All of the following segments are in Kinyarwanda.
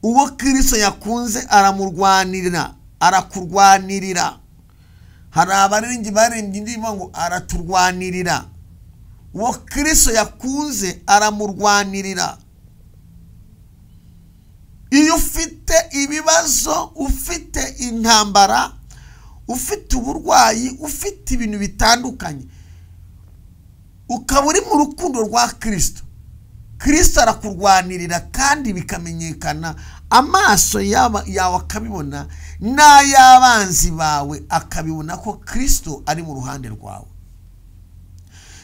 Uwo Kristo yakunze aramurwanirira, arakurwanirira. Hari abaririmbyi baririmbye indirimbo ngo araturwanirira. Uwo Kristo yakunze aramurwanirira. Iyo ufite ibibazo, ufite intambara, ufite uburwayi, ufite ibintu bitandukanye, ukaba uri mu rukundo rwa Kristo, Kristo arakurwanirira kandi bikamenyekana, amaso yawe akabibona n'ay'abanzi bawe akabibona ko Kristo ari mu ruhande rwawe.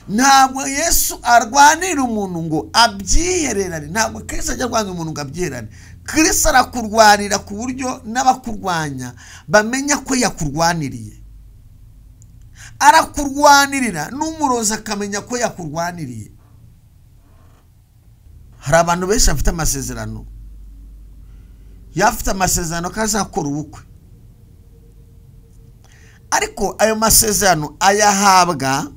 Ntabwo Yesu arwanira umuntu ngo abyihererane, ntabwo Kristo ajya arwanira umuntu ngo abyihererane. Kristo arakurwanira ku buryo n'abakurwanya bamenya ko yakurwaniriye. Arakurwanirira n'umurozi akamenya ko yakurwaniriye. Hari abantu benshi bafite amasezerano, yafite amasezerano ko azakora ubukwe, ariko ayo masezerano ayahabwa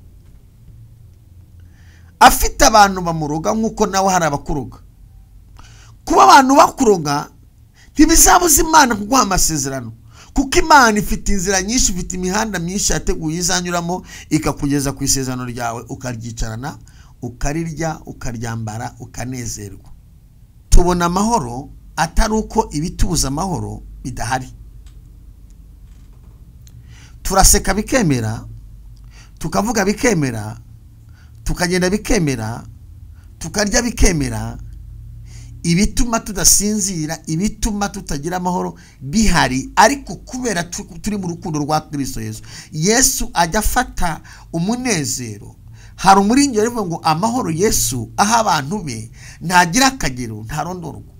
afite abantu bamuroga, nk'uko nawe hari abakuroga. Kuba abantu bakuroga ntibizabuza Imana kuguha amasezerano, kuko Imana ifite inzira nyinshi, ifite imihanda myinshi yateguye izanyuramo ikakugeza ku isezerano ryawe, ukaryicarana, ukarirya, ukaryambara, ukanezerwa. Tubona amahoro atari uko ibitubuza amahoro bidahari. Turaseka bikemera, tukavuga bikemera, tukagenda bikemera, tukarya bikemera. Ibituma tudasinzira, ibituma tutagira amahoro bihari, ariko kubera turi mu rukundo rwa Kristo Yesu, Yesu ajya afata umunezero. Hari umuringiro uvuga ngo amahoro Yesu aha abantu be ntagira akagero, ntarondorwa.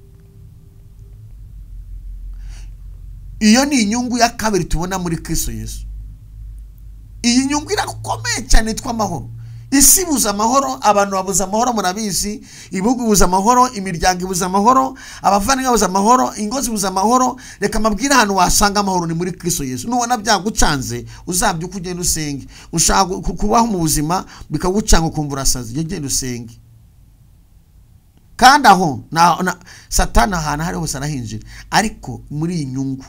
Iyo ni inyungu ya kabiri tubona muri Kristo Yesu. Iyi nyungu irakomeye cyane, yitwa amahoro. Isi ibuza amahoro, abantu babuza amahoro, murabizi. Ibihugu bibuza amahoro, imiryango ibuza amahoro, abavandimwe babuza amahoro, ingo zibuza amahoro. Reka mabwire ahantu wasanga amahoro ni muri Kristo Yesu. Nubona byagucanze uzabyuka ugenda usenge. Ushaka kubaho mu buzima bikagucanga ukumva urasaze, genda usenge. Kandi aho Satani ahantu hari hose arahinjira, ariko muri iyi nyungu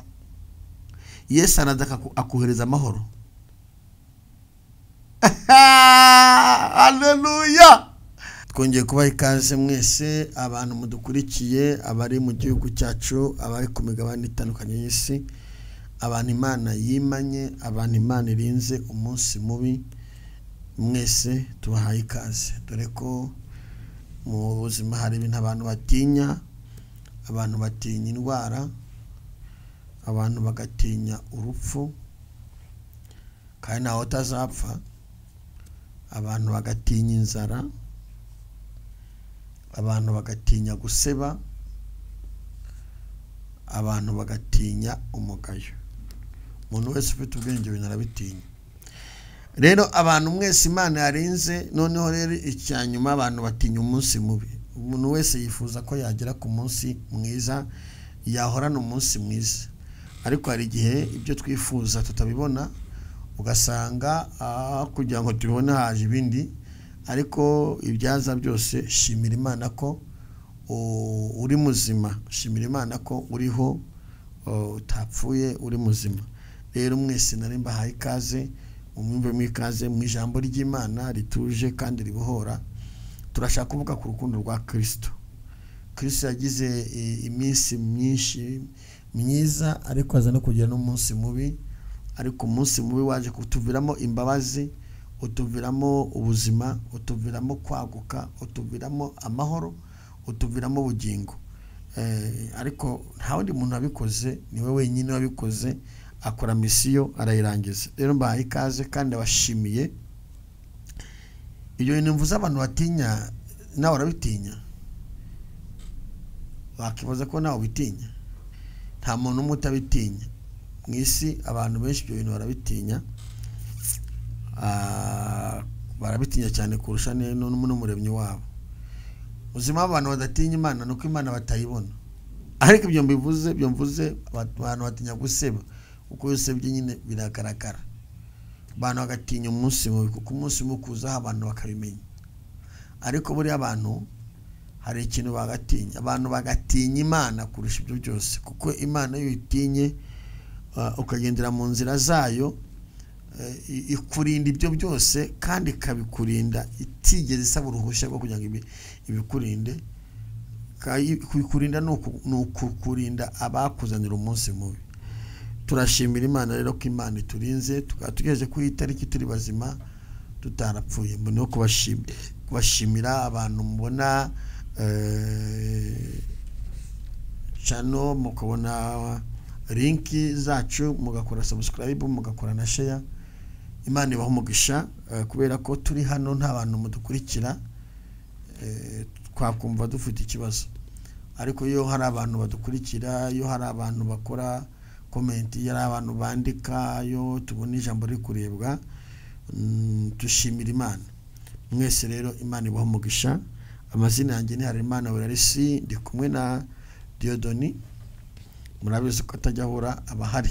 Yesu araza akuhereza amahoro. Haleluya! Twongeye kubaha ikaze mwese abantu mudukurikiye, abari mu gihugu cyacu, abari ku migabane itandukanye y'isi, abantu Imana yimanye, abantu Imana irinze umunsi mubi, mwese tubahaye ikaze. Dore ko mu buzima hari ibintu abantu batinya, abantu batinya indwara, abantu bagatinya urupfu, kandi ntawe utazapfa, abantu bagatinya inzara, abantu bagatinya guseba, abantu bagatinya umugayo. Umuntu wese ufite ubwenge ibintu arabitinya. Rero abantu mwese Imana yarinze. Noneho rero icyanyuma, abantu batinya umunsi mubi. Umuntu wese yifuza ko yagera ku munsi mwiza, yahorana umunsi mwiza, ariko hari igihe ibyo twifuza tutabibona, ugasanga kugira ngo tubibone haje ibindi. Ariko ibyaza byose, shimira Imana ko uri muzima, shimira Imana ko uriho, utapfuye, uri muzima. Rero mwese nari mbahaye ikaze, umwumve mu ikaze mu ijambo ry'Imana rituje kandi ribohora. Turashaka kuvuga ku rukundo rwa Kristo. Kristo yagize iminsi myinshi myiza, ariko aza no kugira n'umunsi mubi. Ariko umunsi mubi waje kutuviramo imbabazi, utuviramo ubuzima, utuviramo kwaguka, utuviramo amahoro, utuviramo ubugingo. Ariko nta wundi muntu wabikoze, niwe wenyine wabikoze, akora misiyo arayirangiza. Rero mbahaye ikaze kandi abashimiye. Ibyo bintu mvuze abantu batinya, nawe urabitinya, wakibaza ko nawe ubitinya. Nta muntu umwe utabitinya mu isi. Abantu benshi ibyo bintu barabitinya, barabitinya cyane kurusha n'umuremyi wabo. Ubuzima abantu badatinya Imana nuko Imana batayibona. Ariko ibyo mbivuze, ibyo mvuze, abantu batinya guseba, kuko usebye nyine biragaragara. Abantu bagatinya umunsi mubi, kuko umunsi mubi kuzaho abantu bakabimenya. Ariko buriya abantu Hari ikintu bagatinya, abantu bagatinya Imana kurusha ibyo byose, kuko Imana iyo uyitinye ukagendera mu nzira zayo ikurinda ibyo byose, kandi ikabikurinda itigeze isaba uruhushya rwo kugira ngo ibikurinde. Kubikurinda ni ukukurinda abakuzanira umunsi mubi. Turashimira Imana rero ko Imana iturinze, tukaba tugeze kuri iyi tariki turi bazima tutarapfuye. Mbona kubashimira abantu mubona channel, mukabona linki zacu, mugakora subscribe, mugakora na share. Imana ibahe umugisha, kubera ko turi hano nta bantu mudukurikira, twakumva dufite ikibazo. Ariko iyo hari abantu badukurikira, iyo hari abantu bakora comment, iyo hari abantu bandika, iyo tubona ijambo riri kurebwa, dushimira Imana. Mwese rero Imana ibahe umugisha. Amazina yanjye ni Harerimana Welarisi, ndi kumwe na Dieudonné. Murabizi ko atajya ahura, abahari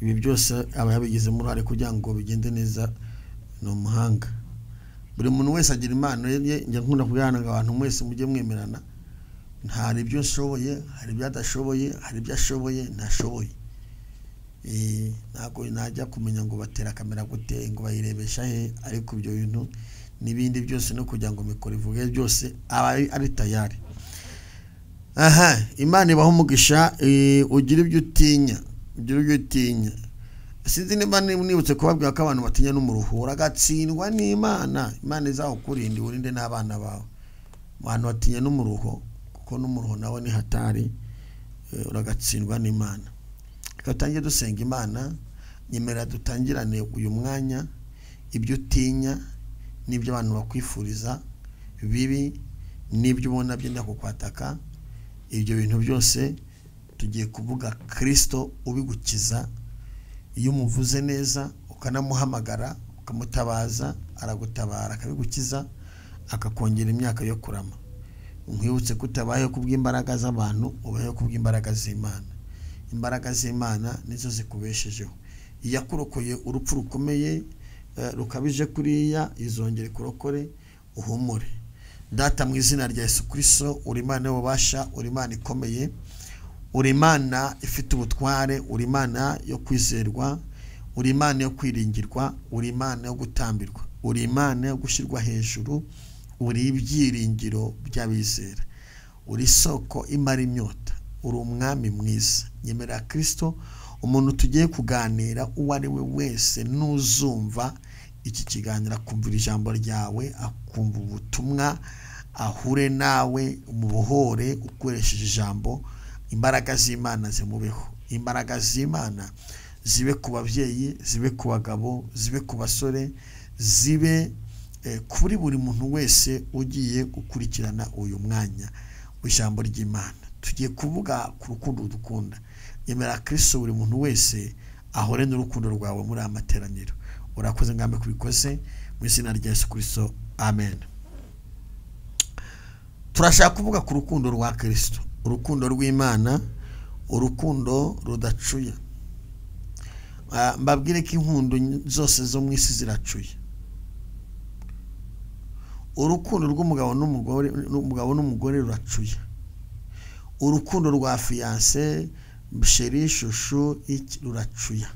ibi byose aba yabigizemo uruhare kugira ngo bigende neza, ni umuhanga. Buri muntu wese agira impano ye. Njya nkunda kubwira ngo abantu mwese mujye mwemerana, hari ibyo nshoboye, hari ibyo adashoboye, hari ibyo ashoboye ntashoboye. Ntabwo najya kumenya ngo batera kamera gute, ngo bayirebesha he, ariko ibyo bintu n'ibindi byose no kugira ngo mikoro ivuge byose aba ari tayari. Aha, Imana ibahe umugisha. Ugira ibyo utinya, ugira ibyo utinya. Sinzi niba nibutse kubabwira ko abantu batinya n'umuruho, uragatsindwa n'Imana. Imana izakurinda, urinde n'abana bawe. Abantu batinya n'umuruho, kuko n'umuruho nawe ni hatari, uragatsindwa n'Imana. Reka dutange dusenga Imana. Nyemera dutangirane uyu mwanya. Ibyo utinya n'ibyo abantu bakwifuriza bibi, n'ibyo ubona byenda kukwataka, ibyo bintu byose tugiye kuvuga Kristo ubigukiza. Iyo umuvuze neza ukanamuhamagara ukamutabaza, aragutabara akabigukiza, akakongera imyaka yo kurama. Nkwibutse ko utabayeho kubw'imbaraga z'abantu, ubayeho kubw'imbaraga z'Imana. Imbaraga z'Imana nizo zikubeshejeho. Iyakurokoye urupfu rukomeye rukabije kuriya, izongere kurokore uhumure. Data, mu izina rya Yesu Kristo, uri Imana y'ububasha, uri Imana ikomeye, uri Imana ifite ubutware, uri Imana yo kwizerwa, uri Imana yo kwiringirwa, uri Imana yo gutambirwa, uri Imana yo gushyirwa hejuru, uri ibyiringiro by'abizera, uri isoko imara inyota, uri umwami mwiza. Nyemerera Kristo, umuntu tugiye kuganira uwo ari we wese nuzumva iki kiganiro akumvira ijambo ryawe, akumva ubutumwa, ahure nawe, umubohore ukoresheje ijambo. Imbaraga z'Imana zimubeho, imbaraga z'Imana zibe ku babyeyi, zibe ku bagabo, zibe ku basore, zibe kuri buri muntu wese ugiye gukurikirana uyu mwanya w'ijambo ry'Imana. Tugiye kuvuga ku rukundo dukunda. Nyemera Kristo, buri muntu wese ahore n'urukundo rwawe muri aya materaniro. Urakoze ngambe kubikoze mu izina rya Yesu Kristo, amen. Turashaka kuvuga ku rukundo rwa Kristo, urukundo rw'Imana, urukundo rudacuya. Mbabwire ko inkundo zose zo mu isi ziracuye. Urukundo rw'umugabo n'umugore, n'umugabo n'umugore ruracuye. Urukundo rwa fiancé, chéri, chouchou, ruracuya.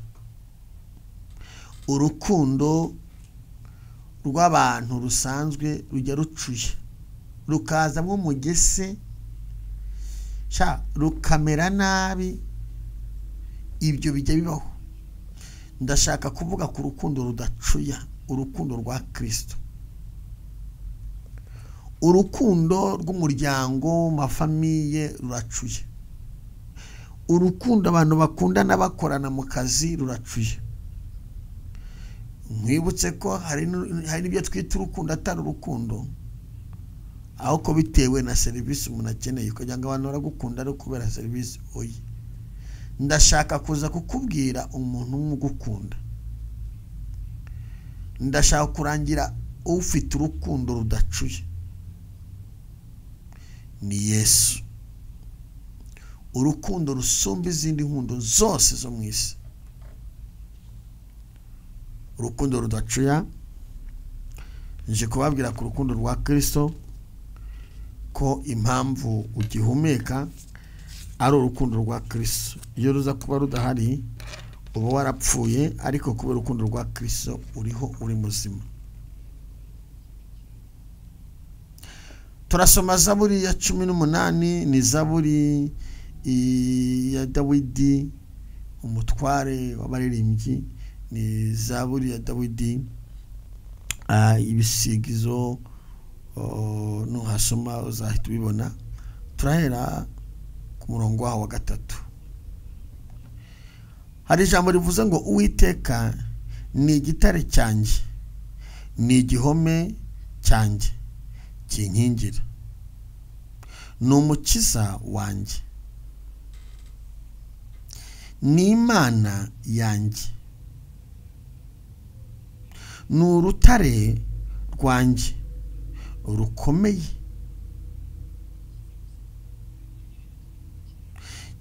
Urukundo rw'abantu rusanzwe rujya rucuye, rukazamo umugese, rukamera nabi, ibyo bijya bibaho. Ndashaka kuvuga ku rukundo rudacuya, urukundo rwa Kristo, urukundo rw'umuryango, mafamiye ruracuye. Urukundo abantu bakundana bakorana mu kazi ruracuye. Nkwibutse ko hari n'ibyo twita urukundo atari urukundo, aho ko bitewe na serivisi umuntu akeneye, kugira ngo abantu baragukunda ari kubera serivisi. Oya, ndashaka kuza kukubwira umuntu ugukunda. Ndashaka kurangira ufite urukundo rudacuye, ni Yesu. Urukundo rusumba izindi nkundo zose zo mu isi, urukundo rudacuya. Nje kubabwira ku rukundo rwa Kristo, ko impamvu ugihumeka ari urukundo rwa Kristo. Iyo ruza kuba rudahari uba warapfuye, ariko kubera urukundo rwa Kristo uriho, uri muzima. Turasoma Zaburi ya 18, ni Zaburi ya Dawidi umutware w'abaririmbyi, ni Zaburi ya Dawidi. Ibisigizo nuhasoma uzahita ubibona. Turahera ku murongo waho wa 3. Hari ijambo rivuze ngo Uwiteka ni igitare cyanjye, ni igihome cyanjye kinkingira, ni umukiza wanjye, ni Imana yanjye, ni urutare rwanjye rukomeye,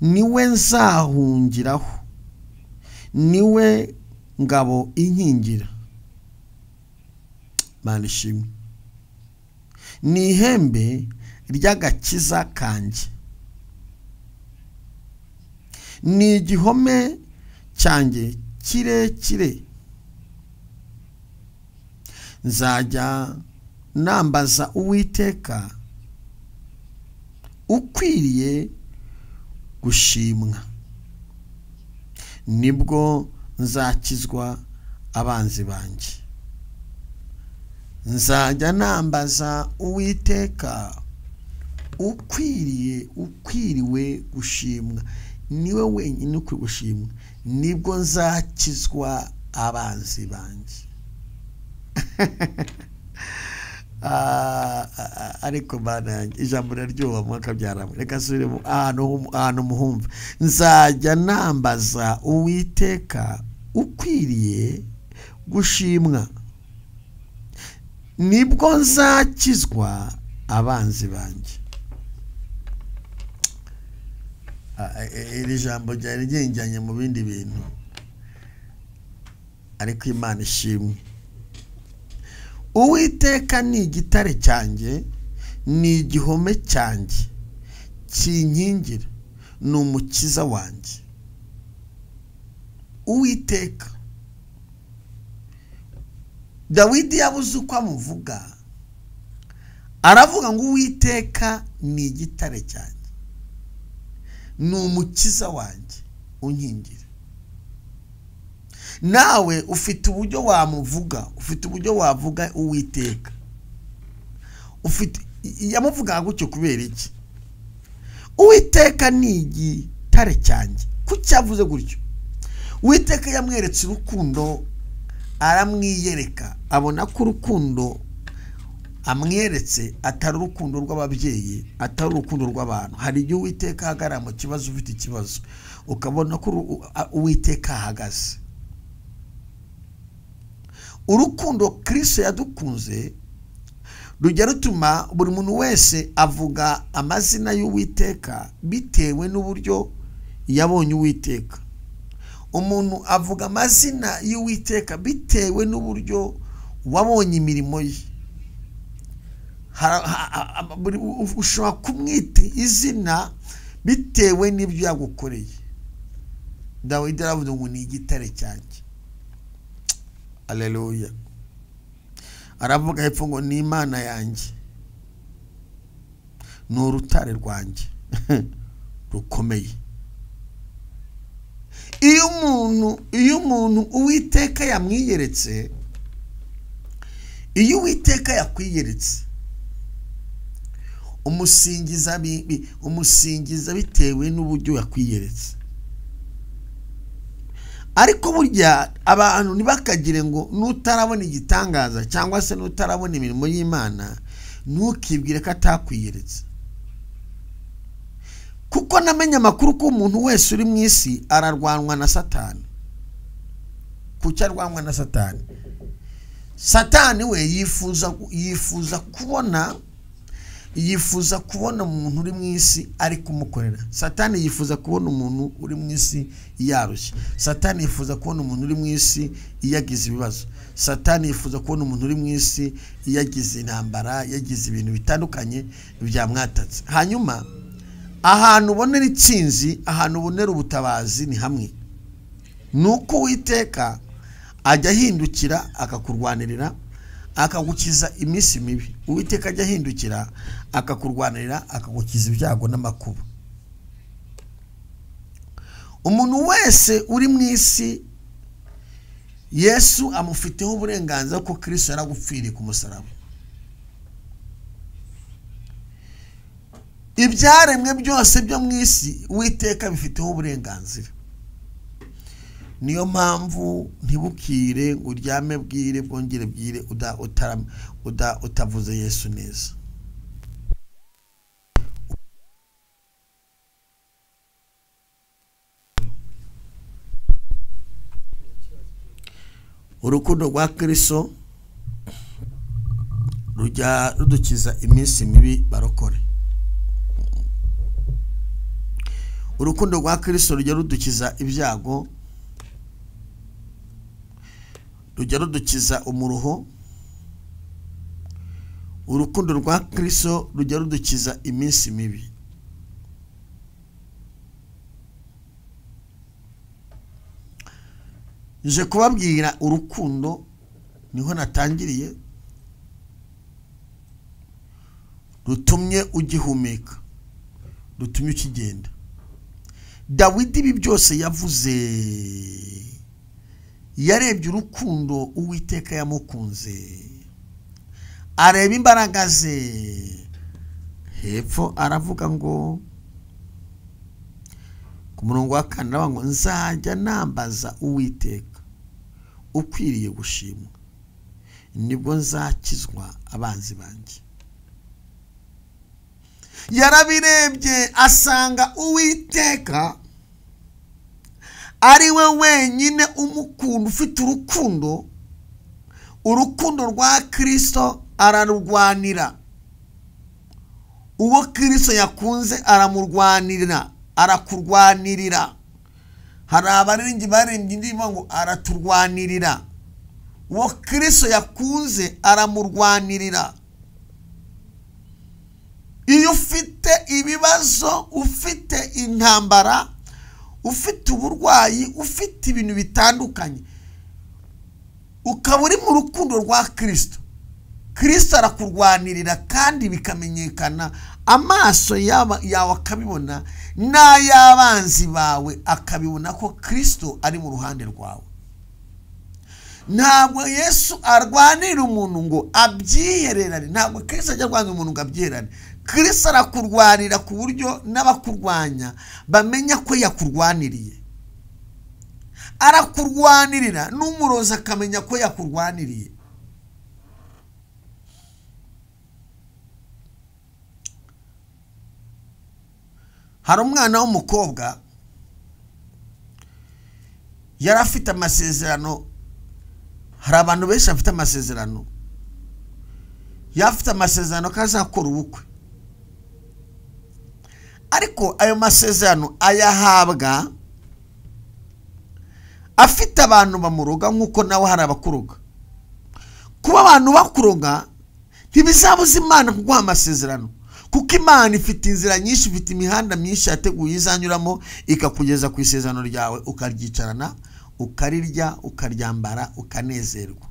niwe nzahungiraho, niwe ngabo inkingira. Mana ishimwe. Ni ihembe ry'agakiza kanjye, ni igihome cyanjye kirekire, nzajya nambaza Uwiteka ukwiriye gushimwa, nibwo nzakizwa abanzi banjye. Nzajya nambaza Uwiteka ukwiriwe gushimwa, niwe wenyine ukwiye gushimwa, nibwo nzakizwa abanzi banjye. Ariko Mana yanjye, ijambo riraryoha mwakabyaramo. Reka nsubiremo ahantu muhumva. Nzajya nambaza Uwiteka ukwiriye gushimwa, nibwo nzakizwa abanzi banjye. Iri jambo ryari ryinjyanye mu bindi bintu, ariko Imana ishimwe. Uwiteka ni igitare cyanjye, ni igihome cyanjye kinkingira, ni umukiza wanjye. Uwiteka, Dawidi yabuze uko amuvuga, aravuga ngo Uwiteka ni igitare cyanjye, ni umukiza wanjye unkingira. Nawe ufite uburyo wamuvuga, ufite uburyo wavuga Uwiteka. Ufite yamuvuga gutyo kubera iki? Uwiteka ni igitare cyanjye. Kuki yavuze gutyo? Uwiteka yamweretse urukundo, aramwiyereka, abona ko urukundo amweretse atari urukundo rw'ababyeyi, atari urukundo rw'abantu. Hari igihe Uwiteka ahagarara mu kibazo, ufite ikibazo ukabona ko Uwiteka ahagaze. Urukundo Kristo yadukunze rujya rutuma buri muntu wese avuga amazina y'Uwiteka bitewe n'uburyo yabonye Uwiteka. Umuntu avuga amazina y'Uwiteka bitewe n'uburyo wabonye imirimo ye. Ushobora kumwita izina bitewe n'ibyo yagukoreye. Dawidi aravuga ngo ni igitare cyanjye. Haleluya. Aravuga hepfo ngo ni Imana yanjye, ni urutare rwanjye rukomeye. Iyo umuntu Uwiteka yamwiyeretse, iyo Uwiteka yakwiyeretse, umusingiza bitewe n'uburyo yakwiyeretse. Ariko burya abantu ntibakagire ngo nutarabona igitangaza cyangwa se nutarabona imirimo y'Imana ntukibwire ko atakwiyeretse. Kuko namenye amakuru ko umuntu wese uri mu isi ararwanwa na Satani. Kuki arwanwa na Satani? Satani we yifuza kubona yifuza kubona umuntu uri mu isi ari kumukorera. Satani yifuza kubona umuntu uri mu isi yarushye. Satani yifuza kubona umuntu uri mu isi yagize ibibazo. Satani yifuza kubona umuntu uri mu isi yagize intambara, yagize ibintu bitandukanye byamwatatse. Hanyuma ahantu ubonera itsinzi, ahantu ubonera ubutabazi ni hamwe, nuko Uwiteka ajya ahindukira akakurwanirira, akagukiza iminsi mibi. Uwiteka ajya ahindukira akakurwanirira, akagukiza ibyago n'amakuba. Umuntu wese uri mu isi Yesu amufiteho uburenganzira ko Kristo yaragupfiriye ku musaraba. Ibyaremwe byose byo mu isi Uwiteka bifiteho uburenganzira. Niyo mpamvu ntibukire ngo uryame bwire bwongere bwire utavuze Yesu neza. Urukundo rwa Kristo rujya rudukiza iminsi mibi barokore. Urukundo rwa Kristo rujya rudukiza ibyago, rujya rudukiza umuruho. Urukundo rwa Kristo rujya rudukiza iminsi mibi. Nje kubabwira urukundo niho natangiriye, rutumye ugihumeka, rutumye ukigenda. Dawidi ibi byose yavuze yarebye urukundo Uwiteka yamukunze, areba imbaraga ze. Hepfo aravuga ngo ku murongo wa 4 ngo nzajya nambaza Uwiteka ukwiriye gushimwa, nibwo nzakizwa abanzi banjye. Yarabirebye asanga Uwiteka ari we wenyine umukunda, ufite urukundo. Urukundo rwa Kristo ararurwanira. Uwo Kristo yakunze aramurwanirira, arakurwanirira. Hari abaririmbyi baririmbye indirimbo ngo araturwanirira. Uwo Kristo yakunze aramurwanirira. Iyo ufite ibibazo, ufite intambara, ufite uburwayi, ufite ibintu bitandukanye, ukaba uri mu rukundo rwa Kristo, Kristo arakurwanirira kandi bikamenyekana, amaso yawe akabibona n'ay'abanzi bawe akabibona ko Kristo ari mu ruhande rwawe. Ntabwo Yesu arwanira umuntu ngo abyihererane, ntabwo Kristo ajya arwanira umuntu ngo abyihererane. Kristo arakurwanira ku buryo n'abakurwanya bamenya ko yakurwaniriye. Arakurwanirira n'umurozi akamenya ko yakurwaniriye. Hari umwana w'umukobwa yari afite amasezerano. Hari abantu benshi bafite amasezerano. Yafite amasezerano ko azakora ubukwe, ariko ayo masezerano ayahabwa afite abantu bamuroga, nk'uko nawe hari abakuroga. Kuba abantu bakuroga ntibizabuza Imana kuguha amasezerano, kuko Imana ifite inzira nyinshi, ifite imihanda myinshi yateguye izanyuramo ikakugeza ku isezerano ryawe, ukaryicarana, ukarirya, ukaryambara, ukanezerwa.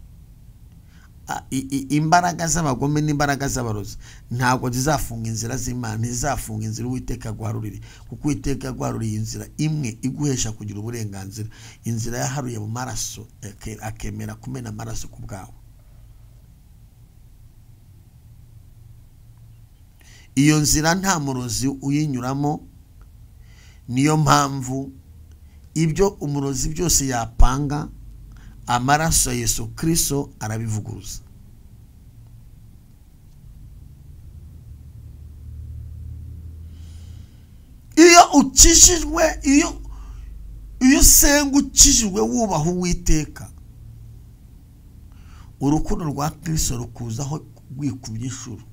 Imbaraga z'abagome n'imbaraga z'abarozi ntabwo zizafunga inzira z'Imana, ntizizafunga inzira Uwiteka aguharurire, kuko Uwiteka aguharuriye inzira imwe iguhesha kugira uburenganzira, inzira yaharuye mu maraso, akemera kumena amaraso ku bwawe. Iyo nzira nta murozi uyinyuramo. Niyo mpamvu ibyo umurozi byose yapanga, amaraso ya Yesu Kristo arabivuguruza. Iyo ukijijwe, iyo usenga ukijijwe wubaha Uwiteka, urukundo rwa Kristo rukuzaho rwikubye inshuro.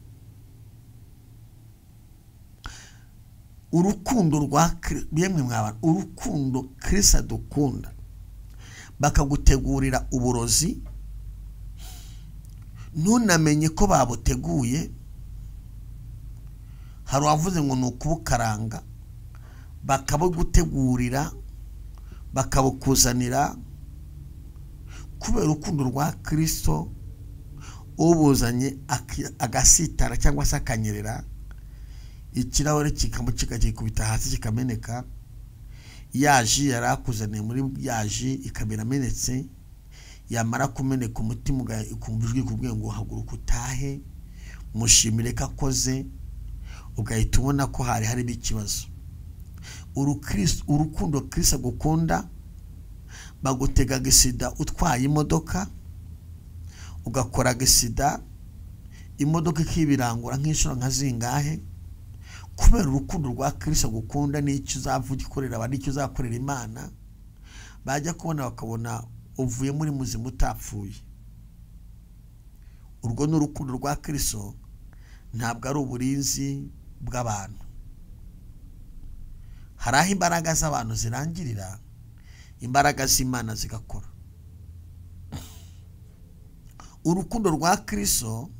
Urukundo rwa yemwe mwabana, urukundo Kristo adukunda, bakagutegurira uburozi ntunamenye ko babuteguye. Hari uwavuze ngo ni ukubukaranga, bakabugutegurira bakabukuzanira kubera urukundo rwa Kristo. Ubuzanye agasitara cyangwa se akanyerera, ikirahure kikikubita hasi kikameneka, ya ji yari akuzaniye muri ya ji ikaba iramenetse. Yamara kumeneka umutima ukumva ijwi rikubwiye ngo haguruka utahe, mushimire ko akoze, ugahita ubona ko hari harimo ikibazo. Urukundo Kristo agukunda, bagutega agisida utwaye imodoka, ugakora agisida imodoka ikibirangura nk'inshuro nka zingahe, kubera urukundo rwa Kristo agukunda n'icyo uzavuga ikorera abandi, n'icyo uzakorera Imana. Bajya kubona bakabona uvuye muri muzima utapfuye. Urwo ni urukundo rwa Kristo, ntabwo ari uburinzi bw'abantu. Hari aho imbaraga z'abantu zirangirira, imbaraga z'Imana zigakora. Urukundo rwa Kristo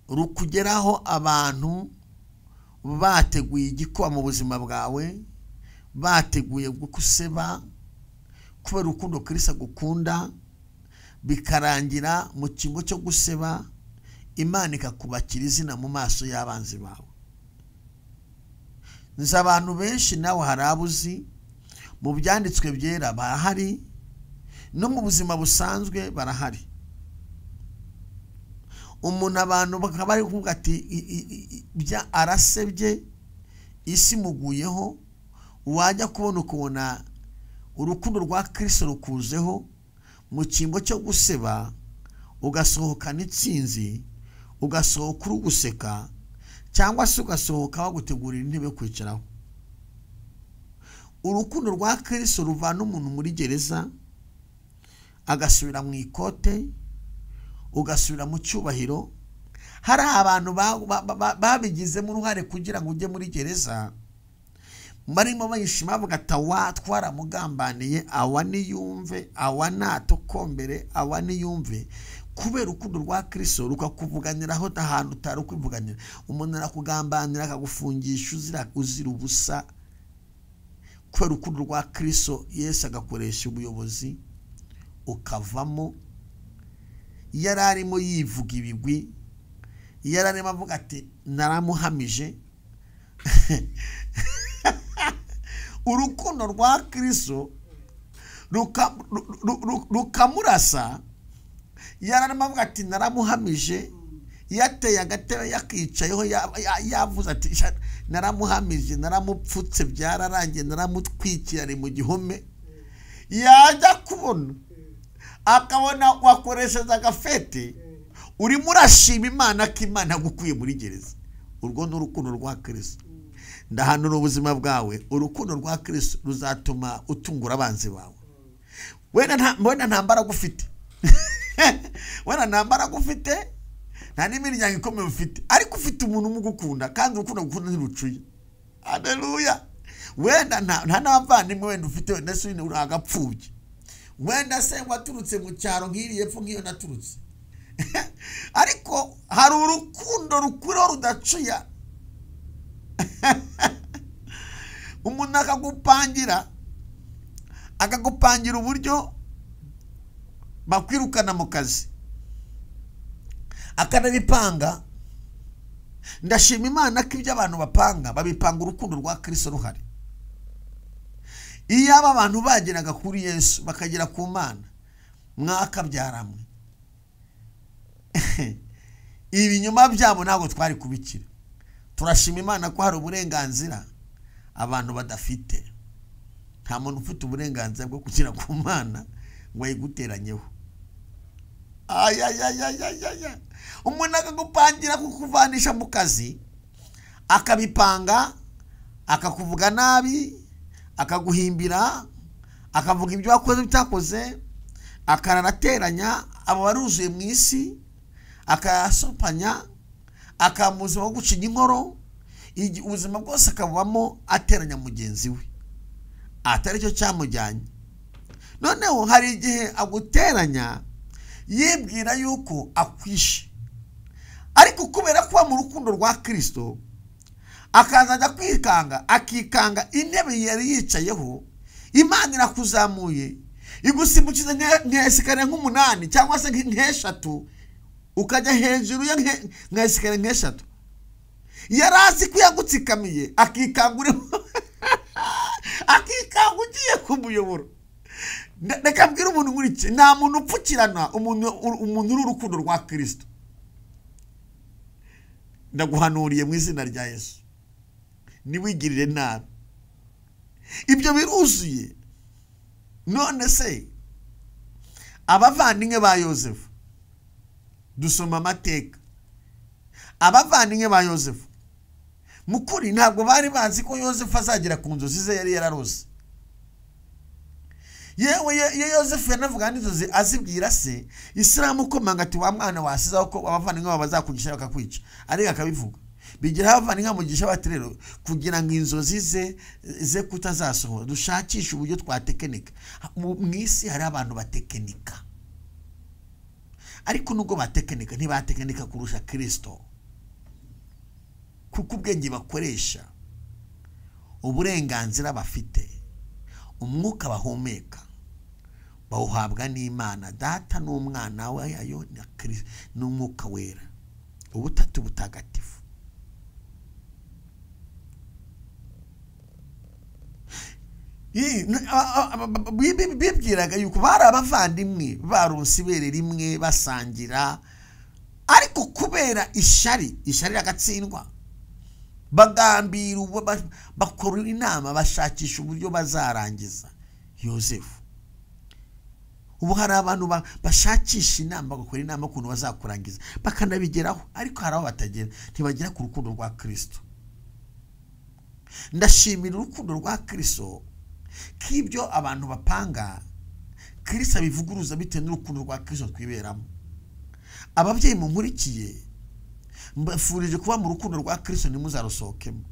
rukugeraho abantu bateguye igikuba mu buzima bwawe, bateguye guseba, kubera urukundo Kristo agukunda, bikarangira mu cyimbo cyo guseba Imana ikakubakira izina mu maso y'abanzi bawe. Nzi abantu benshi, nawe hari abuzi mu byanditswe byera barahari, no mu buzima busanzwe barahari. Umuntu abantu bakaba bari kuvuga ati bya arasebye, isi muguyeho. Wajya kubona ukubona urukundo rwa Kristo rukuzeho, mu cyimbo cyo guseba ugasohokana intsinzi, ugasohoka uri guseka, cyangwa se ugasohoka bagutegurira intebe yo kwicaraho. Urukundo rwa Kristo ruvana umuntu muri gereza agasubira mu ikote, ugasubira mu cyubahiro. Hari abantu babigizemo uruhare kugira ngo ujye muri gereza, barimo bayishima bavuga ati awa twaramugambaniye, awa niyumve, awa natokombere, awa niyumve. Kubera urukundo rwa Kristo rukakuvuganiraho ahantu utari kwivuganira. Umuntu arakugambanira akagufungisha uzira ubusa. Kubera urukundo rwa Kristo Yesu agakoresha ubuyobozi ukavamo. Yari arimo yivuga ibigwi, yari arimo avuga ati naramuhamije. Urukundo rwa Kristo rukamurasa. Yari arimo avuga ati naramuhamije, yateye agatebe yakicayeho, yavuze ati naramuhamije, naramupfutse, byararangiye, naramutwikira, ari mu gihome. Yajya kubona akabona wakoresheje agafete, urimo urashima Imana ko Imana yagukuye muri gereza. Urwo ni urukundo rwa Kristo. Ndahanura ubuzima bwawe, urukundo rwa Kristo ruzatuma utungura abanzi bawe. Wenda nta mbaraga ufite, wenda nta mbaraga ufite, nta n'imiryango ikomeye ufite, ariko ufite umuntu umugukunda, kandi urukundo agukunda ntirucuye. Haleluya. Wenda nta n'abavandimwe wenda ufite, wenda se uri agapfubyi, wenda se waturutse mu cyaro nk'iri epfo nk'iyo naturutse, ariko hari urukundo rukuriho rudacuya. Umuntu akagupangira uburyo bakwirukana mu kazi, akanabipanga. Ndashima Imana ko ibyo abantu bapanga babipanga urukundo rwa Kristo ruhari. Iyo aba bantu bageraga kuri Yesu bakagera ku Mana, mwakabyaramwe, ibinyoma byabo ntabwo twari kubikira. Turashima Imana ko hari uburenganzira abantu badafite. Nta muntu ufite uburenganzira bwo kugera ku Mana ngo ayiguteranyeho. Ayayayayaya, umuntu akagupangira kukuvanisha mu kazi, akabipanga, akakuvuga nabi, akaguhimbira, akavuga ibyo wakoze bitakoze, akararateranya abo baruzuye mu isi, akayasopanya. akaba mu buzima bwo gucinya inkoro, ubuzima bwose akabubamo ateranya mugenzi we atari cyo cyamujyanye. Noneho hari igihe aguteranya yibwira yuko akwishe, ariko kubera kuba mu rukundo rwa Kristo akazajya kwikanga, akikanga intebe yari yicayeho. Imana irakuzamuye igusimbukiza nka esikariye nk'umunani cyangwa se nk'eshatu, ukajya hejuru ya nka esikariye nk'eshatu. Yari azi ko yagutsikamiye, akikanga urimo akikanga ugiye ku muyoboro. Reka mbwire umuntu nkurikiye, nta muntu upfukirana umuntu uri urukundo rwa Kristo. Ndaguhanuriye mu izina rya Yesu, ntiwigirire nabi. Ibyo biruzuye. None se abavandimwe ba Yosefu, dusoma amateka, abavandimwe ba Yosefu mukuri ntabwo bari bazi ko Yosefu azagera ku nzozi ze yari yararose. Yewe Yosefu yanavuga n'inzozi azibwira se, Isilamu komanga ati wa mwana wasizaho ko abavandimwe bawe bazakugisha bakakwica, ariko akabivuga bigira abavandimwe bamugisha bati rero kugira ngo inzozi ze kutazasohora dushakishe uburyo twatekenika. Mu isi hari abantu batekenika, ariko nubwo batekenika ntibatekenika kurusha Kristo, kuko ubwenge bakoresha, uburenganzira bafite, umwuka bahumeka bawuhabwa n'Imana Data n'Umwana wayo na Kristo n'Umwuka Wera, ubutatu butagatifu. Bibwiraga yuko bari abavandimwe baronse ibere rimwe basangira, ariko kubera ishyari, ishyari ragatsindwa, bagambira bakora inama bashakisha uburyo bazarangiza Yosefu. Ubu hari abantu bashakisha inama, bagakora inama ukuntu bazakurangiza bakanabigeraho, ariko hari aho batagera, ntibagera ku rukundo rwa Kristo. Ndashimira urukundo rwa Kristo k'ibyo abantu bapanga Kristo abivuguruza bitewe n'urukundo rwa Kristo twiberamo. Ababyeyi munkurikiye, mbafurije kuba mu rukundo rwa Kristo ntimuzarusohokemo.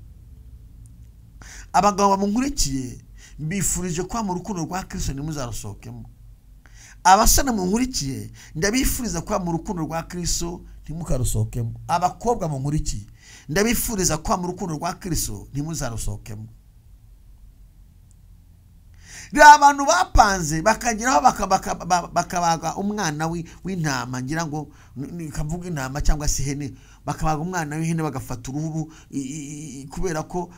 Abagabo bamunkurikiye, mbifurije kuba mu rukundo rwa Kristo ntimuzarusohokemo. Abasore munkurikiye, ndabifuriza kuba mu rukundo rwa Kristo ntimukarusohokemo. Abakobwa munkurikiye, ndabifuriza kuba mu rukundo rwa Kristo ntimuzarusohokemo. Rero abantu bapanze bakageraho bakabaga umwana w'intama, ngira ngo kavuga intama cyangwa se ihene, bakabaga umwana w'ihene bagafata uruhu kubera ko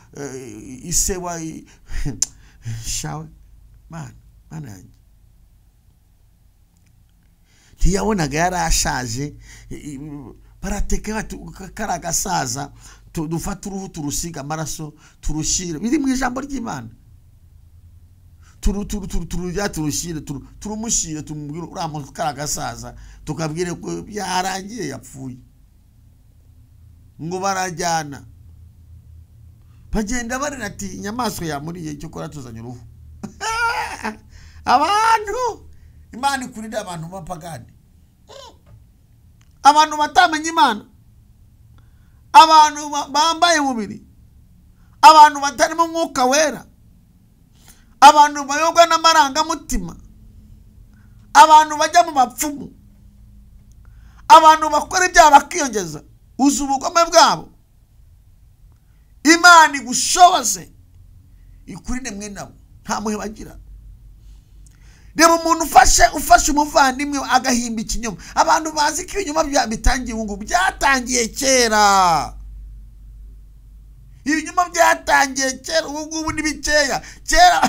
ise wa shawe mana yanjye ntiyabonaga yarashaje. Barateka kari agasaza, dufata uruhu turusiga amaraso turushyira, biri mu ijambo ry'Imana, turujya turushyire turumushyire tumubwire uriya muntu kari agasaza, tukabwire ko yarangiye yapfuye. Ngo barajyana bagenda barira ati inyamaswa yamuriye, icyo kora tuzanye uruhu. Abantu Imana ikurinde abantu b'abapagani, abantu batamenye Imana, abantu bambaye umubiri, abantu batarimo umwuka wera, abantu bayobwa n'amarangamutima, abantu bajya mu bapfumu, abantu bakora ibyaha bakiyongeza, uzi ubugome bwabo. Imana igushoboze ikurinde mwe nabo, nta muhe bagira. Reba umuntu ufashe umuvandimwe agahimba ikinyoma. Abantu bazi ko ibinyoma bitangiye ubu ngubu, byatangiye kera. Ibinyoma byatangiye kera, ubu ngubu ni bikeya. Kera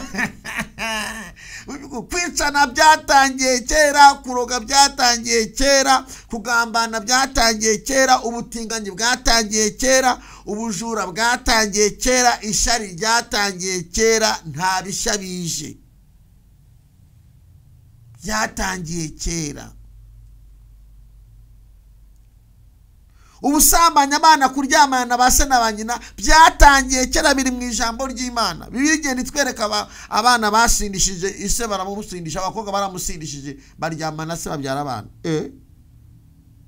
kwicana byatangiye kera, kuroga byatangiye kera, kugambana byatangiye kera, ubutinganyi bwatangiye kera, ubujura bwatangiye kera, ishyari ryatangiye kera, nta bishya bije. Byatangiye kera. Ubusambanyi, abana kuryamana ba se na ba nyina, byatangiye kera, biri mu ijambo ry'Imana. Bibiliya igenda itwereka abana basindishije ise, baramusindisha, abakobwa baramusindishije, baryamana se babyara abana.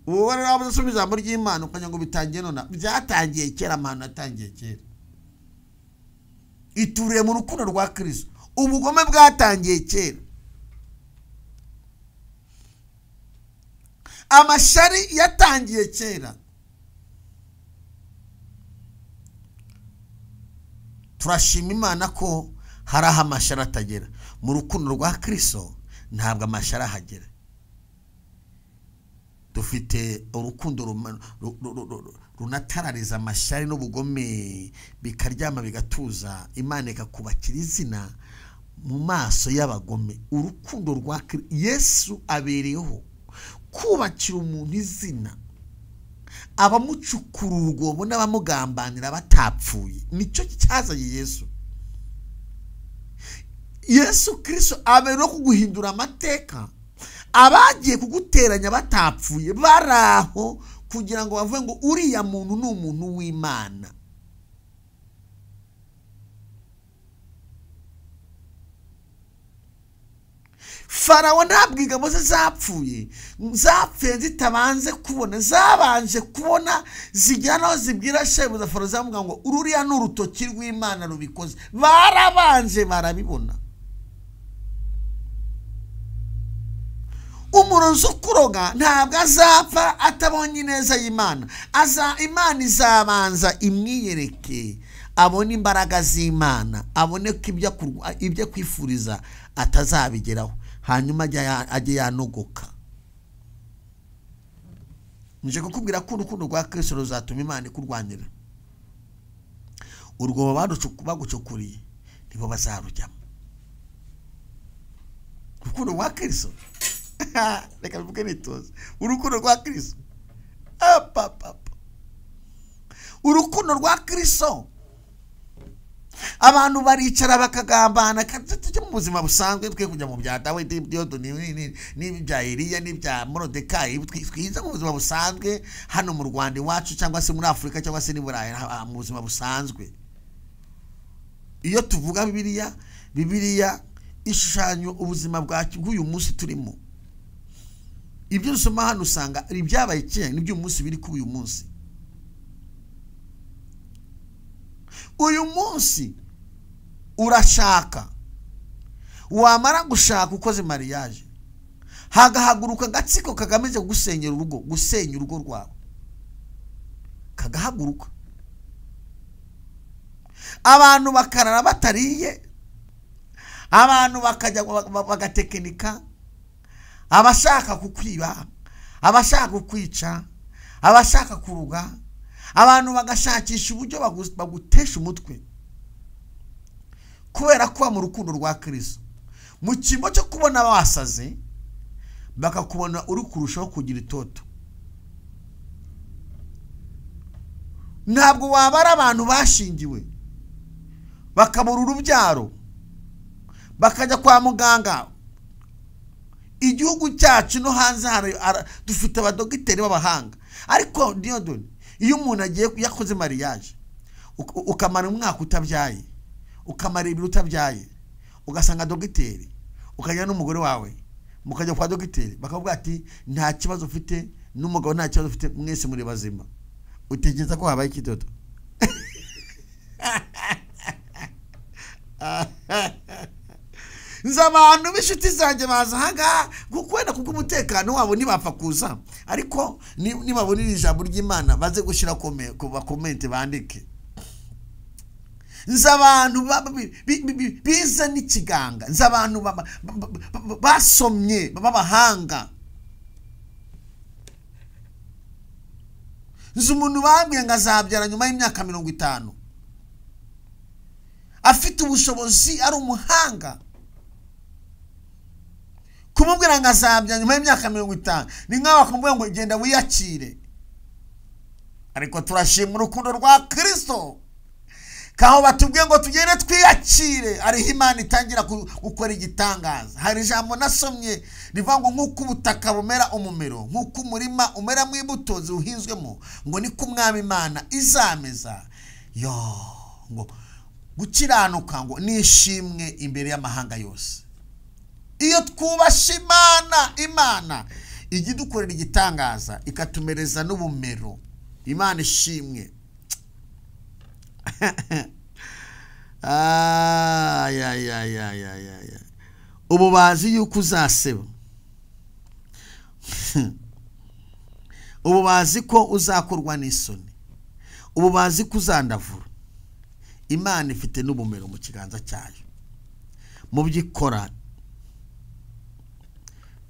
Uwo rero waba usoma ijambo ry'Imana ukagira ngo bitangiye none, byatangiye kera, amahano yatangiye kera. Ituriye mu rukundo rwa Kristo. Ubugome bwatangiye kera. Amashari yatangiye kera. Turashima Imana ko hari aho amashari atagera. Mu rukundo rwa Kristo ntabwo amashari ahagera. Dufite urukundo runatarariza amashari n'ubugome, bikaryama bigatuza. Imana ikakubakira izina mu maso y'abagome. Urukundo rwa Yesu abereyeho kubakira umuntu izina, abamucukura urwobo n'abamugambanira batapfuye. Nicyo cyazanye Yesu. Yesu Kristo abereyeho kuguhindura amateka. Abagiye kuguteranya batapfuye baraho kugira ngo bavuge ngo uriya muntu ni umuntu w'Imana. Farawo ntabwo ingabo ze zapfuye, zapfuye zitabanze kubona, zabanje kubona zijya naho zibwira shebuja Farawo, zamuga ngo ururiya ni urutoki rw'Imana rubikoze. Barabanje barabibona. Umurozi ukuroga ntabwo azapfa atabonye ineza y'Imana. Imana izabanza imwiyereke, abone imbaraga z'Imana, abone ko ibyo kwifuriza atazabigeraho, hanyuma ajye yanogoka. Nje kukubwira ko urukundo rwa Kristo ruzatuma Imana ikurwanira. Urwobo bagucukuriye nibo bazarujyamo. Urukundo rwa Kristo, reka bivuge nitoze. Urukundo rwa Kristo, urukundo rwa Kristo. Abantu baricara bakagambana. Tujye mu buzima busanzwe, twe kujya mu bya Dawidi n'ibya Eliya n'ibya Moridekayi. Twize mu buzima busanzwe hano mu Rwanda iwacu, cyangwa se muri Afurika, cyangwa se n'i Burayi, mu buzima busanzwe. Iyo tuvuga Bibiliya, Bibiliya ishushanya ubuzima bw'uyu munsi turimo. Ibyo usoma hano usanga ibyabaye kera n'ibyo umunsi biri kuba uyu munsi. Uyu munsi urashaka, wamara gushaka ukoze mariage, hagahaguruka agatsiko kagamije gusenyera urugo, gusenya urugo rwawe, kagahaguruka. Abantu bakarara batariye, abantu bakajya bagatekinika, abashaka kukwiba, abashaka kukwica, abashaka kuruga. Abantu bagashakisha uburyo bagutesha umutwe kubera kuba mu rukundo rwa Kristo. Mu cyimbo cyo kubona basaze, bakakubona uri kurushaho kugira itoto. Ntabwo wabara abantu bashingiwe bakabura urubyaro, bakajya kwa muganga. Igihugu cyacu no hanze dufite abadogiteri b'abahanga, ariko Diyodoni, iyo umuntu agiye yakoze mariage, ukamara umwaka utabyaye, ukamara ibiri utabyaye, ugasanga dogiteri, ukajya n'umugore wawe mukajya kwa dogiteri, bakavuga ati nta kibazo ufite, n'umugabo nta kibazo ufite, mwese muri bazima. Utekereza ko habaye ikidodo? Nzi abantu b'inshuti zanjye baza ahangaha kuko wenda kubw'umutekano wabo ntibapfa kuza, ariko nibabona iri jambo ry'Imana baze gushyira bakomente bandike. Nzi abantu biza n'ikiganga, nzi abantu basomye b'abahanga. Nzi umuntu bambwiye ngo azabyara nyuma y'imyaka 50, afite ubushobozi, ari umuhanga. Kumubwira ngo azabya nyuma y'imyaka 50 ni nkaho bakamubwira ngo genda wiyakire. Ariko turashima urukundo rwa Kristo, kaho batubwiye ngo tugende twiyakire, ariho Imana itangira gukora igitangaza. Hari ijambo nasomye rivuga ngo nk'uko ubutaka bumera umumero, nk'uko umurima umeramo imbuto ziwuhinzwemo, ngo niko Umwami Imana izameza. Yo, ngo gukiranuka ngo nishimwe imbere y'amahanga yose. Iyo twubasha Imana, Imana Ijya idukorera igitangaza ikatumereza n'ubumero. Imana ishimwe. Ubu bazi yuko uzaseba, ubu bazi ko uzakorwa n'isoni, ubu bazi ko uzandavura. Imana ifite n'ubumero mu kiganza cyayo mu byo ikora.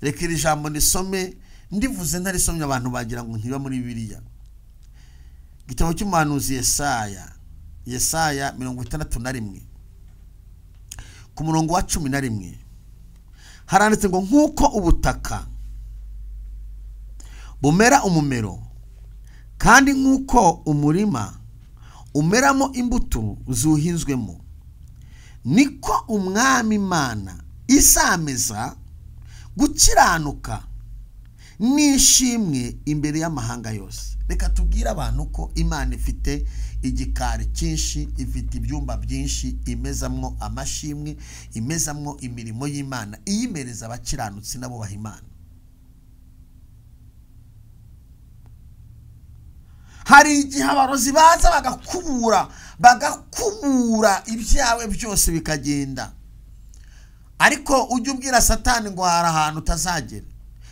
Reka iri jambo nisome, ndivuze ntarisomye abantu bagira ngo ntiba muri Bibiliya. Igitabo cy'umuhanuzi Yesaya, Yesaya 61 ku murongo wa 11, haranditse ngo nk'uko ubutaka bumera umumero, kandi nk'uko umurima umeramo imbuto zuhinzwemo, niko Umwami Imana izameza gukiranuka n'ishimwe imbere y'amahanga yose. Reka tubwire abantu ko Imana ifite igikari cyinshi, ifite ibyumba byinshi imezamwo amashimwe, imezamwo imirimo y'Imana, iyimereza abakiranutsi n'abubaha Imana. Hari igihe abarozi baza bagakubura ibyawe byose bikagenda, ariko ujye ubwira Satani ngo hari ahantu utazagera.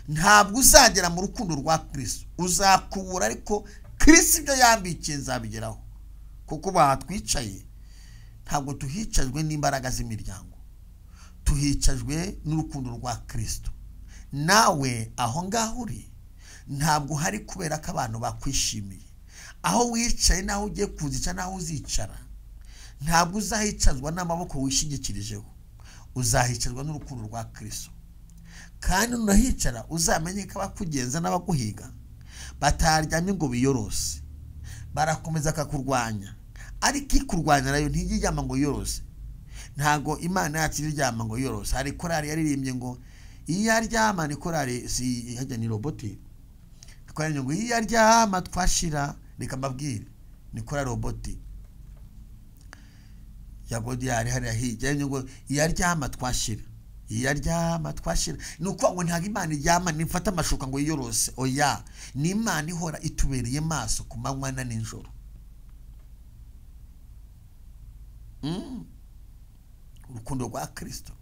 Ntabwo uzagera mu rukundo rwa Kristo, uzakubura, ariko Kristo ibyo yambikiye nzabigeraho. Kuko bahatwicaye ntabwo tuhicajwe n'imbaraga z'imiryango, tuhicajwe n'urukundo rwa Kristo. Nawe aho ngaho uri ntabwo hari kubera ko abantu bakwishimiye. Aho wicaye naho ugiye kuzica naho uzicara, ntabwo uzahicazwa n'amaboko wishingikirijeho, uzahicazwa n'urukundo rwa Kristo. Kandi nunahicara uzamenye ko abakugenza n'abaguhiga bataryamye ngo biyorose, barakomeza akakurwanya, ariko ikurwanya nayo ntiyiryama ngo yorose. Ntago Imana yacu iryama ngo yorose. Hari korali yaririmbye ngo iyo aryama, ni korali si hajya ni roboti, korali ngo iyo aryama twashira. Reka mbabwire, ni korali roboti ya Godiyari hariya hirya, ngo iyo aryama twashira, iyo aryama twashira. Ni uko ngo ntabwo Imana iryama nifata amashuka ngo yiyorose. Oya, ni Imana ihora itubereye maso ku manywa na nijoro. Urukundo rwa Kristo.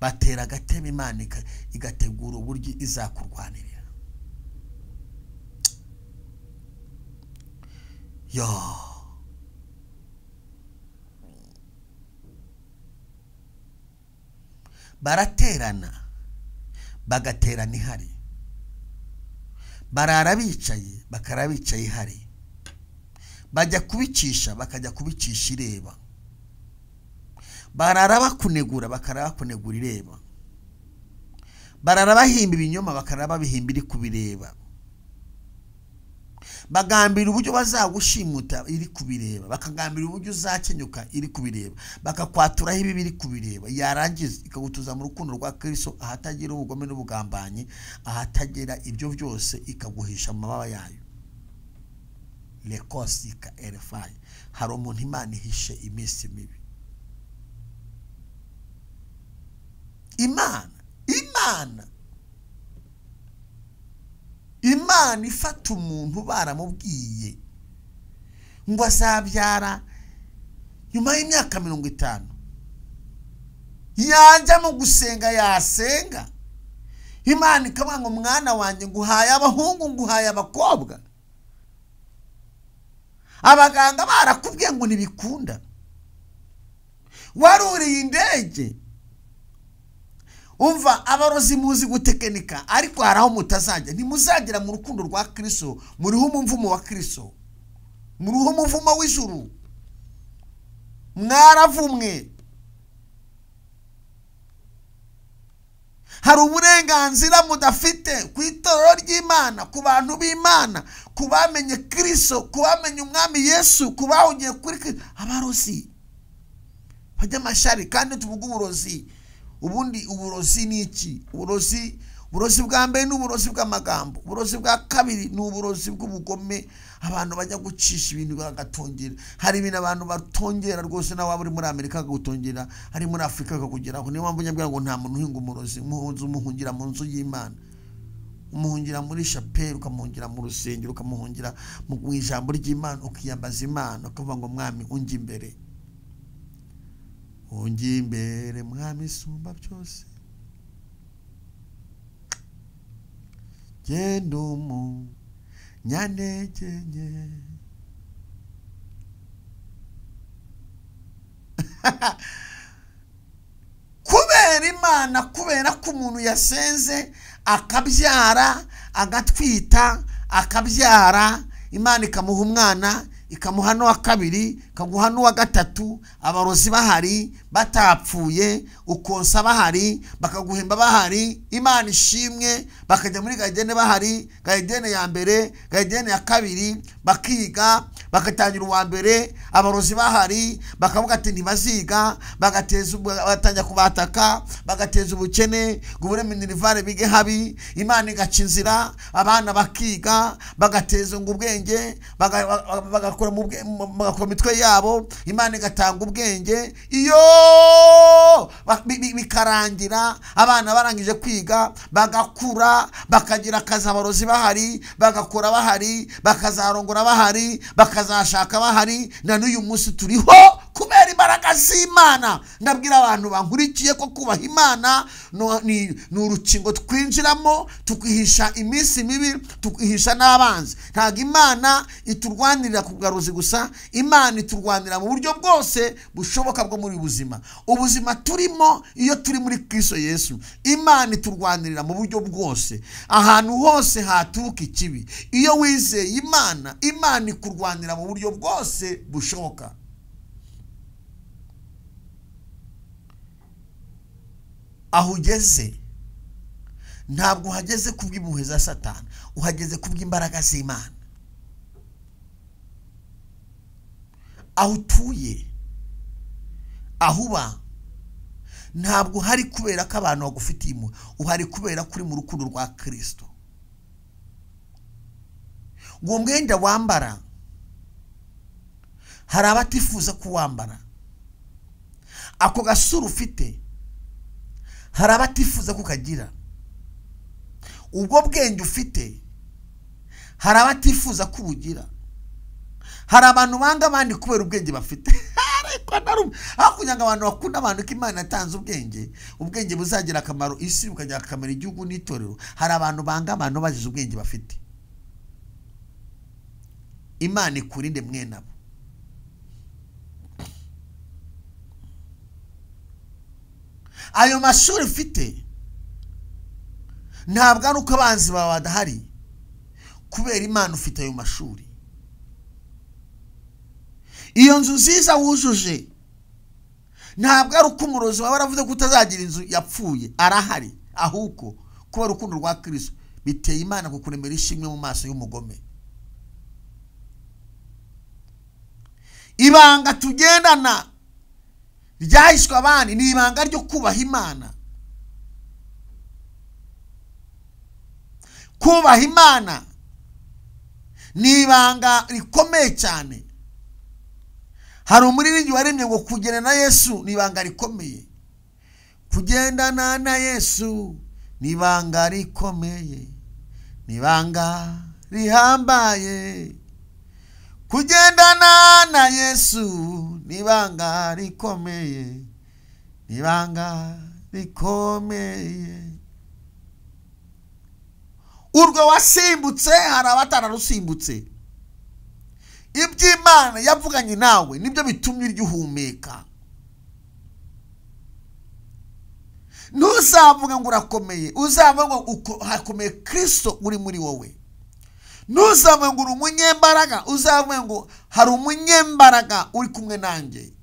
Batera agatebe Imana igategura uburyo izakurwanirira. Yo, baraterana bagaterana ihari, barara bicaye bakara bicaye ihari, bajya kubicisha bakajya kubicisha ireba, barara bakunegura bakara bakunegura ireba, barara bahimba ibinyoma bakara babihimba iri kubireba, bagambira uburyo bazagushimuta iri kubireba, bakagambira uburyo uzakenyuka iri kubireba, bakakwaturaho ibi biri kubireba. Yarangiza ikagutuza mu rukundo rwa Kristo, ahatagira ubugome n'ubugambanyi, ahatagera ibyo byose, ikaguhisha amababa yayo. Lekosika erefai. Hari umuntu Imana ihishe iminsi mibi. Imana Imana ifata umuntu baramubwiye ngo azabyara nyuma y'imyaka 50, yajya mu gusenga yasenga, Imana ikavuga ngo mwana wanjye nguhaye abahungu nguhaye abakobwa. Abaganga barakubwiye ngo ntibikunda, waruriye indege. Umva, abarozi muzi gutekenika, ariko hari aho mutazajya. Ntimuzagera mu rukundo rwa Kristo, muriho umuvumo wa Kristo, muriho umuvumo w'ijuru, mwaravumwe. Hari uburenganzira mudafite ku itorero ry'Imana, ku bantu b'Imana, ku bamenye Kristo, ku bamenye Umwami Yesu, ku bahugiye kuri Kristo. Abarozi bajya amashari. Kandi tuvuga uburozi, ubundi uburozi ni iki? Uburozi bwa mbere ni uburozi bw'amagambo, uburozi bwa kabiri ni uburozi bw'ubugome. Abantu bajya gucisha ibintu bagatongera. Hari ibintu abantu batongera rwose, nawe waba uri muri Amerika akagutongera, ari muri Afurika akakugeraho. Niyo mpamvu nyabwira ngo nta muntu uhinga umurozi, umuhungira mu nzu y'Imana, umuhungira muri chapelle, ukamuhungira mu rusengero, ukamuhungira mu ijambo ry'Imana, ukiyambaza Imana, ukavuga ngo mwami unjye imbere, unjye imbere mwami sumba byose, genda umunyantegenye. Kubera Imana, kubera ko umuntu yasenze akabyara, agatwita, akabyara, Imana ikamuha umwana, ikamuha n'uwa kabiri, ikaguha n'uwa gatatu, abarozi bahari batapfuye, ukonsa bahari, bakaguhemba bahari, Imana ishimwe, bakajya muri garidene bahari, garidene ya mbere, garidene ya kabiri, bakiga, bagatangira uwa mbere, abarozi bahari, bakavuga ati ntibaziga, bagateza, batangira kubataka, bagateza ubukene, ngo ubure minerivare bige habi, Imana igaca inzira, abana bakiga, bagateza ngo ubwenge, bagakora mu mitwe yabo, Imana igatanga ubwenge, iyo bikarangira abana barangije kwiga, bagakura, bakagira akazi, abarozi bahari, bagakora bahari, bakazarongora bahari, bakazashaka bahari. Na n'uyu munsi turiho kubera imbaraga z'Imana. Ndabwira abantu bankurikiye ko kubaha Imana ni urukingo twinjiramo, tukihisha iminsi mibi, tukihisha n'abanzi. Ntabwo Imana iturwanirira ku bwarozi gusa, Imana iturwanira mu buryo bwose bushoboka bwo muri buzima. Ubuzima turimo iyo turi muri Kristo Yesu, Imana iturwanirira mu buryo bwose, ahantu hose haturuka ikibi. Iyo wizeye Imana, Imana ikurwanira mu buryo bwose bushoboka. Aho ugeze ntabwo uhageze kubw'impuhwe za Satani, uhageze kubw'imbaraga z'Imana. Aho utuye, aho uba, ntabwo uhari kubera ko abantu bagufitiye impuhwe, uhari kubera ko uri mu rukundo rwa Kristo. Uwo mwenda wambara hari abatifuza kuwambara, ako gasura ufite hari abatifuza kukagira, ubwo bwenge ufite hari abatifuza kubugira. Hari abantu banga abandi kubera ubwenge bafite. Aho kugira ngo abantu bakunda abantu ko Imana yatanze ubwenge, ubwenge buzagira akamaro isi, bukagira akamaro igihugu n'itorero, hari abantu banga abantu bazize ubwenge bafite. Imana ikurinde mwene abo. Ayo mashuri ufite ntabwo ari uko abanzi bawe badahari, kubera Imana ufite ayo mashuri. Iyo nzu nziza wujuje ntabwo ari uko umurozi wawe aravuze ko utazagira inzu yapfuye, arahari, ahubwo kubera urukundo rwa Kristo biteye Imana kukuremera ishimwe mu maso y'umugome. Ibanga tugendana ryahishwe abandi ni ibanga ryo kubaha Imana. Kubaha Imana ni ibanga rikomeye cyane. Hari umuririmbyi waremye ngo kugendana na Yesu ni ibanga rikomeye. Kugendana na Yesu ni ibanga rikomeye, ni ibanga rihambaye. Kugendana na Yesu ni ibanga rikomeye, ni ibanga rikomeye. Urwo wasimbutse hari abatararusimbutse. Iby'Imana yavuganye nawe nibyo bitumye urya uhumeka. Ntuzavuga ngo urakomeye, uzavuga ngo hakomeye Kristo uri muri wowe. Ntuzavuga ngo uri umunyembaraga, uzavuga ngo hari umunyembaraga uri kumwe nanjye.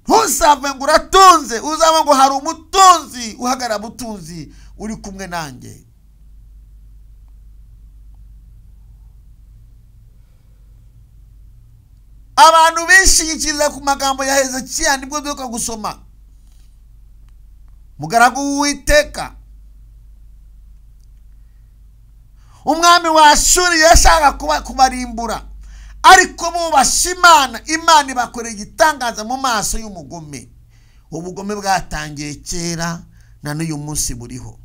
Ntuzavuga ngo uratunze, uzavuga ngo hari umutunzi uhagarara butunzi uri kumwe nanjye. Abantu bishingikiriza ku magambo ya Hezekiya, nibwo duka gusoma. Mugaragu w'Uwiteka Umwami wa Ashuri yashaka kubarimbura, ariko bubasha Imana, Imana ibakorera igitangaza mu maso y'umugome. Ubugome bwatangiye kera na n'uyu munsi buriho.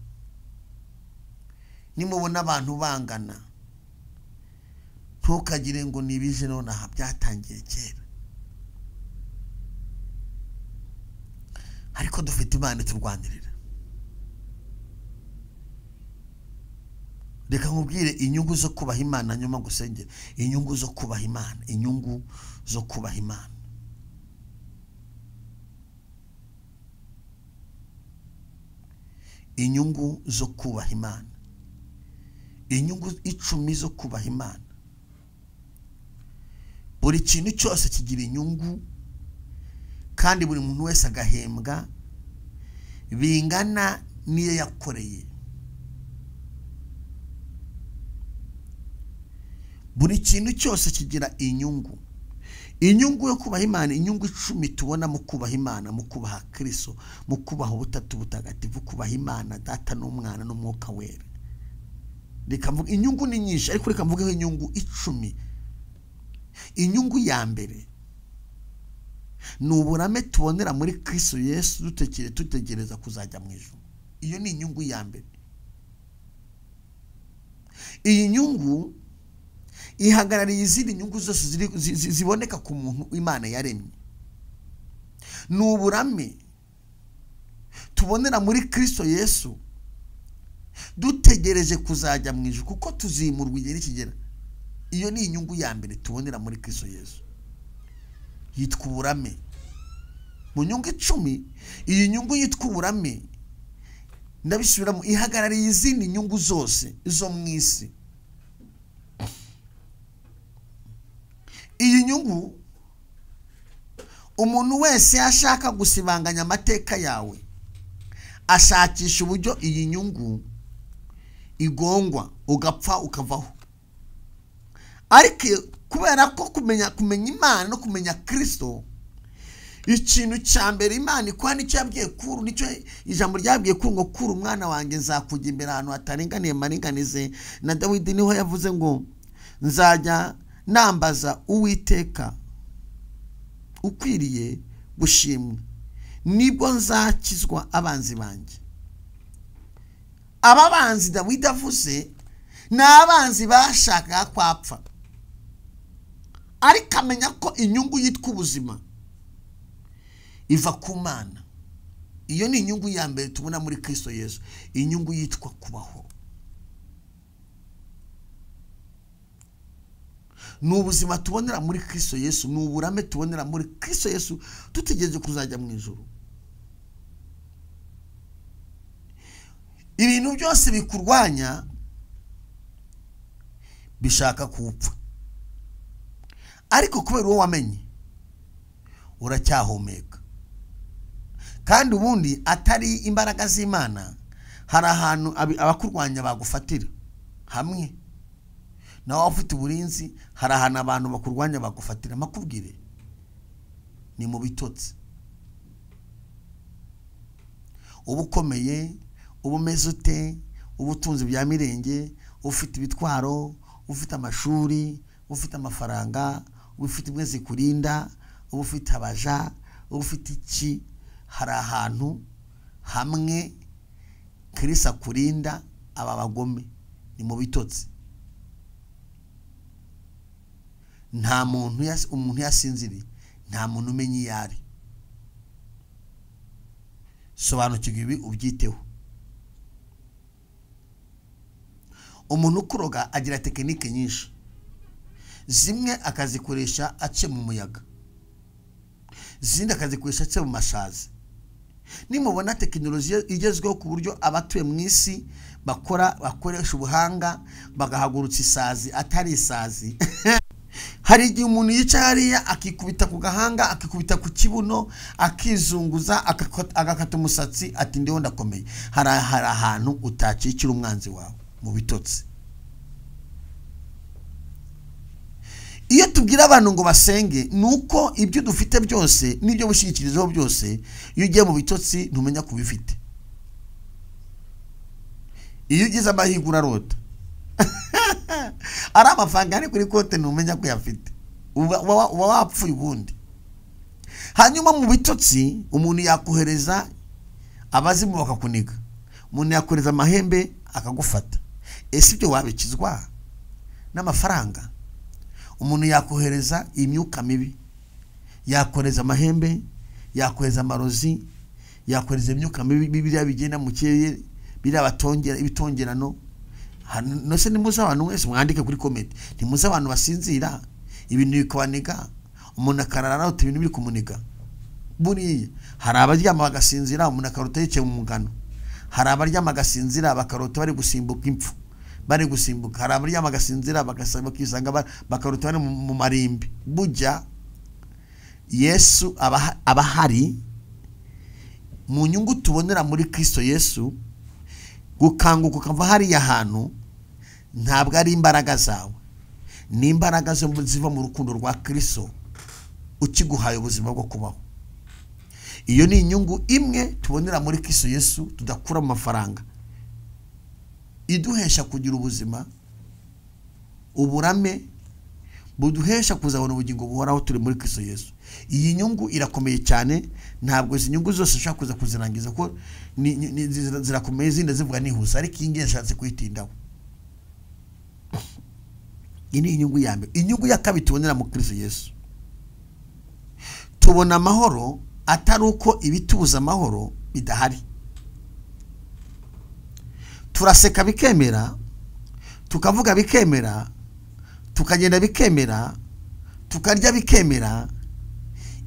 Nimubona abantu bangana, ntukagire ngo nibije nonaha, byatangiye kera. Ariko dufite Imana iturwanirira. Reka nkubwire inyungu zo kubaha Imana nyuma gusengera. Inyungu zo kubaha Imana, inyungu zo kubaha Imana. Inyungu zo kubaha Imana. Inyungu 10 zo kubaha Imana. Buri kintu cyose kigira inyungu, kandi buri muntu wese agahembwa bingana n'iyo yakoreye. Buri kintu cyose kigira inyungu. Inyungu yo kubaha Imana, inyungu 10 tubona mu kubaha Imana, mu kubaha Kristo, mu kubaha ubutatu butagatifu, kubaha Imana Data n'Umwana n'Umwuka Wera. Reka mvuge inyungu ni nyinshi, ariko reka mvuge inyungu 10. Inyungu ya mbere ni uburame tubonera muri Kristo Yesu dutegereza kuzajya mu ijuru. Iyo ni inyungu ya mbere. Iyi nyungu ihagarariye izindi nyungu zose ziboneka ku muntu Imana yaremye. Ni uburame tubonera muri Kristo Yesu dutegereje kuzajya mu ijuru, kuko tuzimurwa igihe nikigera. Iyo ni inyungu ya mbere tubonera muri Kristo Yesu, yitwa uburame. Mu nyungu 10, iyi nyungu yitwa uburame, ndabisubiramo, ihagarariye izindi nyungu zose zo mu isi. Iyi nyungu umuntu wese yashaka gusibanganya amateka yawe, ashakisha uburyo iyi nyungu igongwa, ugapfa ukavaho. Ariko kubera ko kumenya Imana no kumenya Kristo, ikintu cya mbere Imana ikora nicyo yabwiye Kuru, nicyo ijambo ryabwiye Kuru ngo Kuru umwana wanjye nzakujya imbere ahantu hataringaniye maringanize. Na Dawidi niho yavuze ngo nzajya nambaza Uwiteka ukwiriye gushimwa, nibwo nzakizwa abanzi banjye. Aba banzi Dawidi avuze ni abanzi bashakaga kwapfa, ariko amenya ko inyungu yitwa ubuzima iva ku Mana. Iyo ni inyungu ya mbere tubona muri Kristo Yesu, inyungu yitwa kubaho. Ni ubuzima tubonera muri Kristo Yesu, ni uburame tubonera muri Kristo Yesu dutegereje kuzajya mu ijuru. Ibintu byose bikurwanya bishaka kupfa, ariko kubera uwo wamenye uracyahumeka. Kandi ubundi atari imbaraga z'Imana, hari ahantu abakurwanya bagufatira hamwe nawe ufite uburinzi, hari ahantu abantu bakurwanya bagufatira. Makubwire ni mu bitotsi. Uba ukomeye, uba umeze ute, ubutunzi bya mirenge, ufite ibitwaro, ufite amashuri, ufite amafaranga, ufite imwe zikurinda, ufite abaja, ufite iki, hari ahantu hamwe Kristo akurinda aba bagome, ni mu bitotsi. Nta muntu umuntu yasinziriye, nta muntu umenya iyo ari. Sobanukirwa ibi ubyiteho. Umuntu ukuroga agira tekinike nyinshi, zimwe akazikoresha ace mu muyaga, izindi akazikoresha ace mu mashazi. Nimubona tekinoloji igezweho ku buryo abatuye mu isi bakoresha ubuhanga bagahagurutsa isazi atari isazi. Hari igihe umuntu yica hariya akikubita ku gahanga, akikubita ku kibuno, akizunguza, agakata umusatsi, ati ndiho ndakomeye. Hari ahantu utakikira umwanzi wawe mu bitotsi. Iyo tubwira abantu ngo basenge, nuko ibyo dufite byose n'ibyo bushyikirizaho byose, iyo ugiye mu bitotsi ntumenya kubifite. Iyo ugize amahirwe urarota. Ari amafaranga ari kuri konti ntumenya ko uyafite, uba wapfuye ubundi. Hanyuma mu bitotsi umuntu yakohereza abazimu bakakuniga, umuntu yakohereza amahembe akagufata. Ese ibyo wabikizwa n'amafaranga? Umuntu yakohereza imyuka mibi, yakohereza amahembe, yakohereza amarozi, yakohereza imyuka mibi, biriya bigenda mu kirere, biriya batongera ibitongerano. Nose nimuze abantu mwese mwandike kuri comment, nimuze abantu basinzira ibintu bikabaniga, umuntu akarara arota ibintu biri kumuniga. Buriya hari abaryama bagasinzira umuntu akarota yicaye mu mugano, hari abaryama bagasinzira bakarota bari gusimbuka impfu, bari gusimbuka, hari abaryama bagasinzira bakisanga bakarota bari mu marimbi. Bujya Yesu aba hari mu nyungu tubonera muri Kristo Yesu. Gukanguka ukava hariya hantu ntabwo ari imbaraga zawe, ni imbaraga ziva mu rukundo rwa Kristo ukiguhaye ubuzima bwo kubaho. Iyo ni inyungu imwe tubonera muri Kristo Yesu tudakura mu mafaranga, iduhesha kugira ubuzima, uburame buduhesha kuzabona ubugingo buhoraho turi muri Kristo Yesu. Iyi nyungu irakomeye cyane, ntabwo izi nyungu zose ushaka kuza kuzirangiza ko zirakomeye, izindi zivuga nihuse, ariko iyi ngiyi nshatse kuyitindaho. Iyi ni inyungu ya mbere. Inyungu ya kabiri tubonera mu Kristo Yesu, tubona amahoro atari uko ibitubuza amahoro bidahari. Turaseka bikemera, tukavuga bikemera, tukagenda bikemera, tukarya bikemera.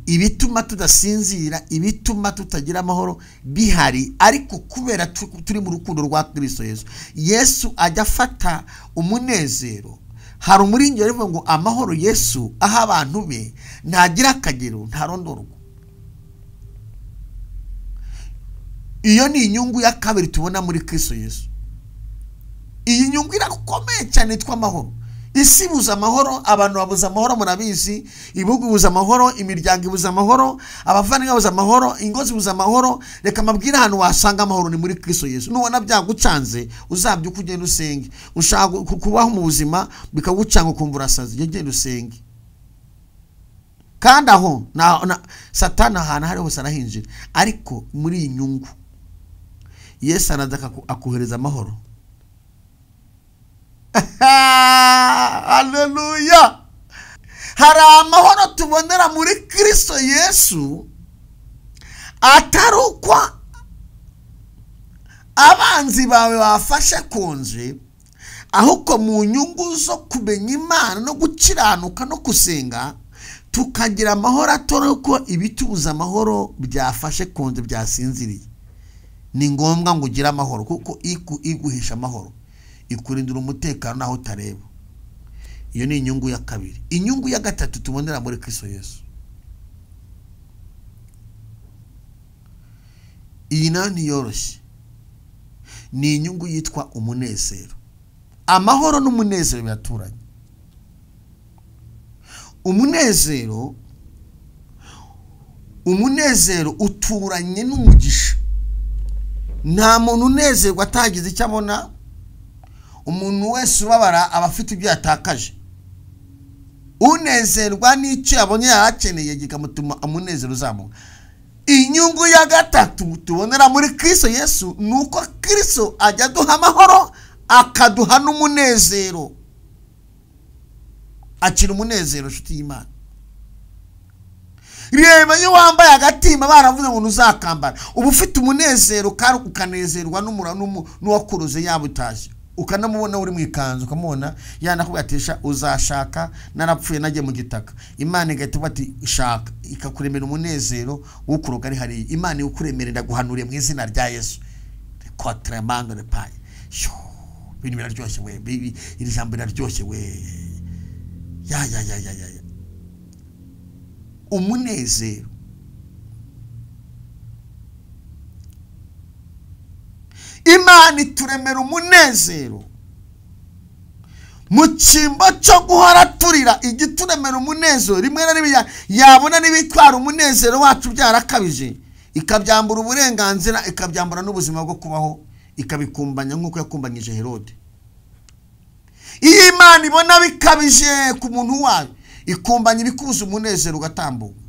Ibituma tudasinzira, ibituma tutagira amahoro bihari, ariko kubera turi mu rukundo rwa Kristo Yesu, Yesu ajya afata umunezero. Hari umuringiro rivuga ngo amahoro Yesu aha abantu be ntagira akagero, ntarondorwa. Iyo ni inyungu ya kabiri tubona muri Kristo Yesu. Iyi nyungu irakomeye cyane, yitwa amahoro. Isi ibuza amahoro, abantu babuza amahoro, murabizi, ibihugu bibuza amahoro, imiryango ibuza amahoro, abavandimwe babuza amahoro, ingo zibuza amahoro. Reka mabwire ahantu wasanga amahoro ni muri Kristo Yesu. Nubona byagucanze uzabyuka ugenda usenge. Ushaka kubaho mu buzima bikagucanga ukumva urasaze, genda usenge. Kandi aho Satani ahantu hari hose arahinjira, ariko muri iyi nyungu Yesu araza akuhereza amahoro. Haleluya! Hari amahoro tubonera muri Kristo Yesu atari uko abanzi bawe bafashe konje, ahubwo mu nyungu zo kumenya Imana no gukiranuka no gusenga, tukagira amahoro atari uko ibitubuza amahoro byafashe konje byasinziriye. Ni ngombwa ngo ugire amahoro, kuko iguhisha amahoro ikurindira umutekano naho utareba. Iyo ni inyungu ya kabiri. Inyungu ya gatatu tubonera muri Kristo Yesu, iyi nayo ntiyoroshye, ni inyungu yitwa umunezero. Amahoro n'umunezero biraturanye. Umunezero uturanye n'umugisha. Nta muntu unezerwa atagize icyo abona. Umuntu wese ubabara aba afite ibyo yatakaje. Unezerwa n'icyo yabonye yarakeneye kikamutuma umunezero uzamuka. Inyungu ya gatatu tubonera muri Kristo Yesu ni uko Kristo ajya aduha amahoro akaduha n'umunezero. Akira umunezero, nshuti y'Imana. Reba iyo wambaye agatimba baravuze ngo ntuzakambara, uba ufite umunezero kandi ukanezerwa n'uwakuruze yaba utashye, ukanamubona uri mu ikanzu, ukamubona yanakubwira uzashaka narapfuye najye mu gitaka. Imana igahita ivuga ati shaka, ikakuremera umunezero w'ukuroga ari hariya. Imana ikuremerera, ndaguhanuriye mu izina rya Yesu. Kotremando repaye. Ibintu biraryoshye we, iri jambo riraryoshye we. Ya ya ya ya ya. Umunezero. Imana ituremera umunezero mu cyimbo cyo guhora turira. Igituremera umunezero rimwe na rimwe yabona n'ibitwara umunezero wacu byarakabije, ikabyambura uburenganzira, ikabyambura n'ubuzima bwo kubaho, ikabikumbanya nk'uko yakumbanyije Herode. Iyo Imana ibona bikabije ku muntu wayo, ikumbanya ibikuza umunezero ugatambuka.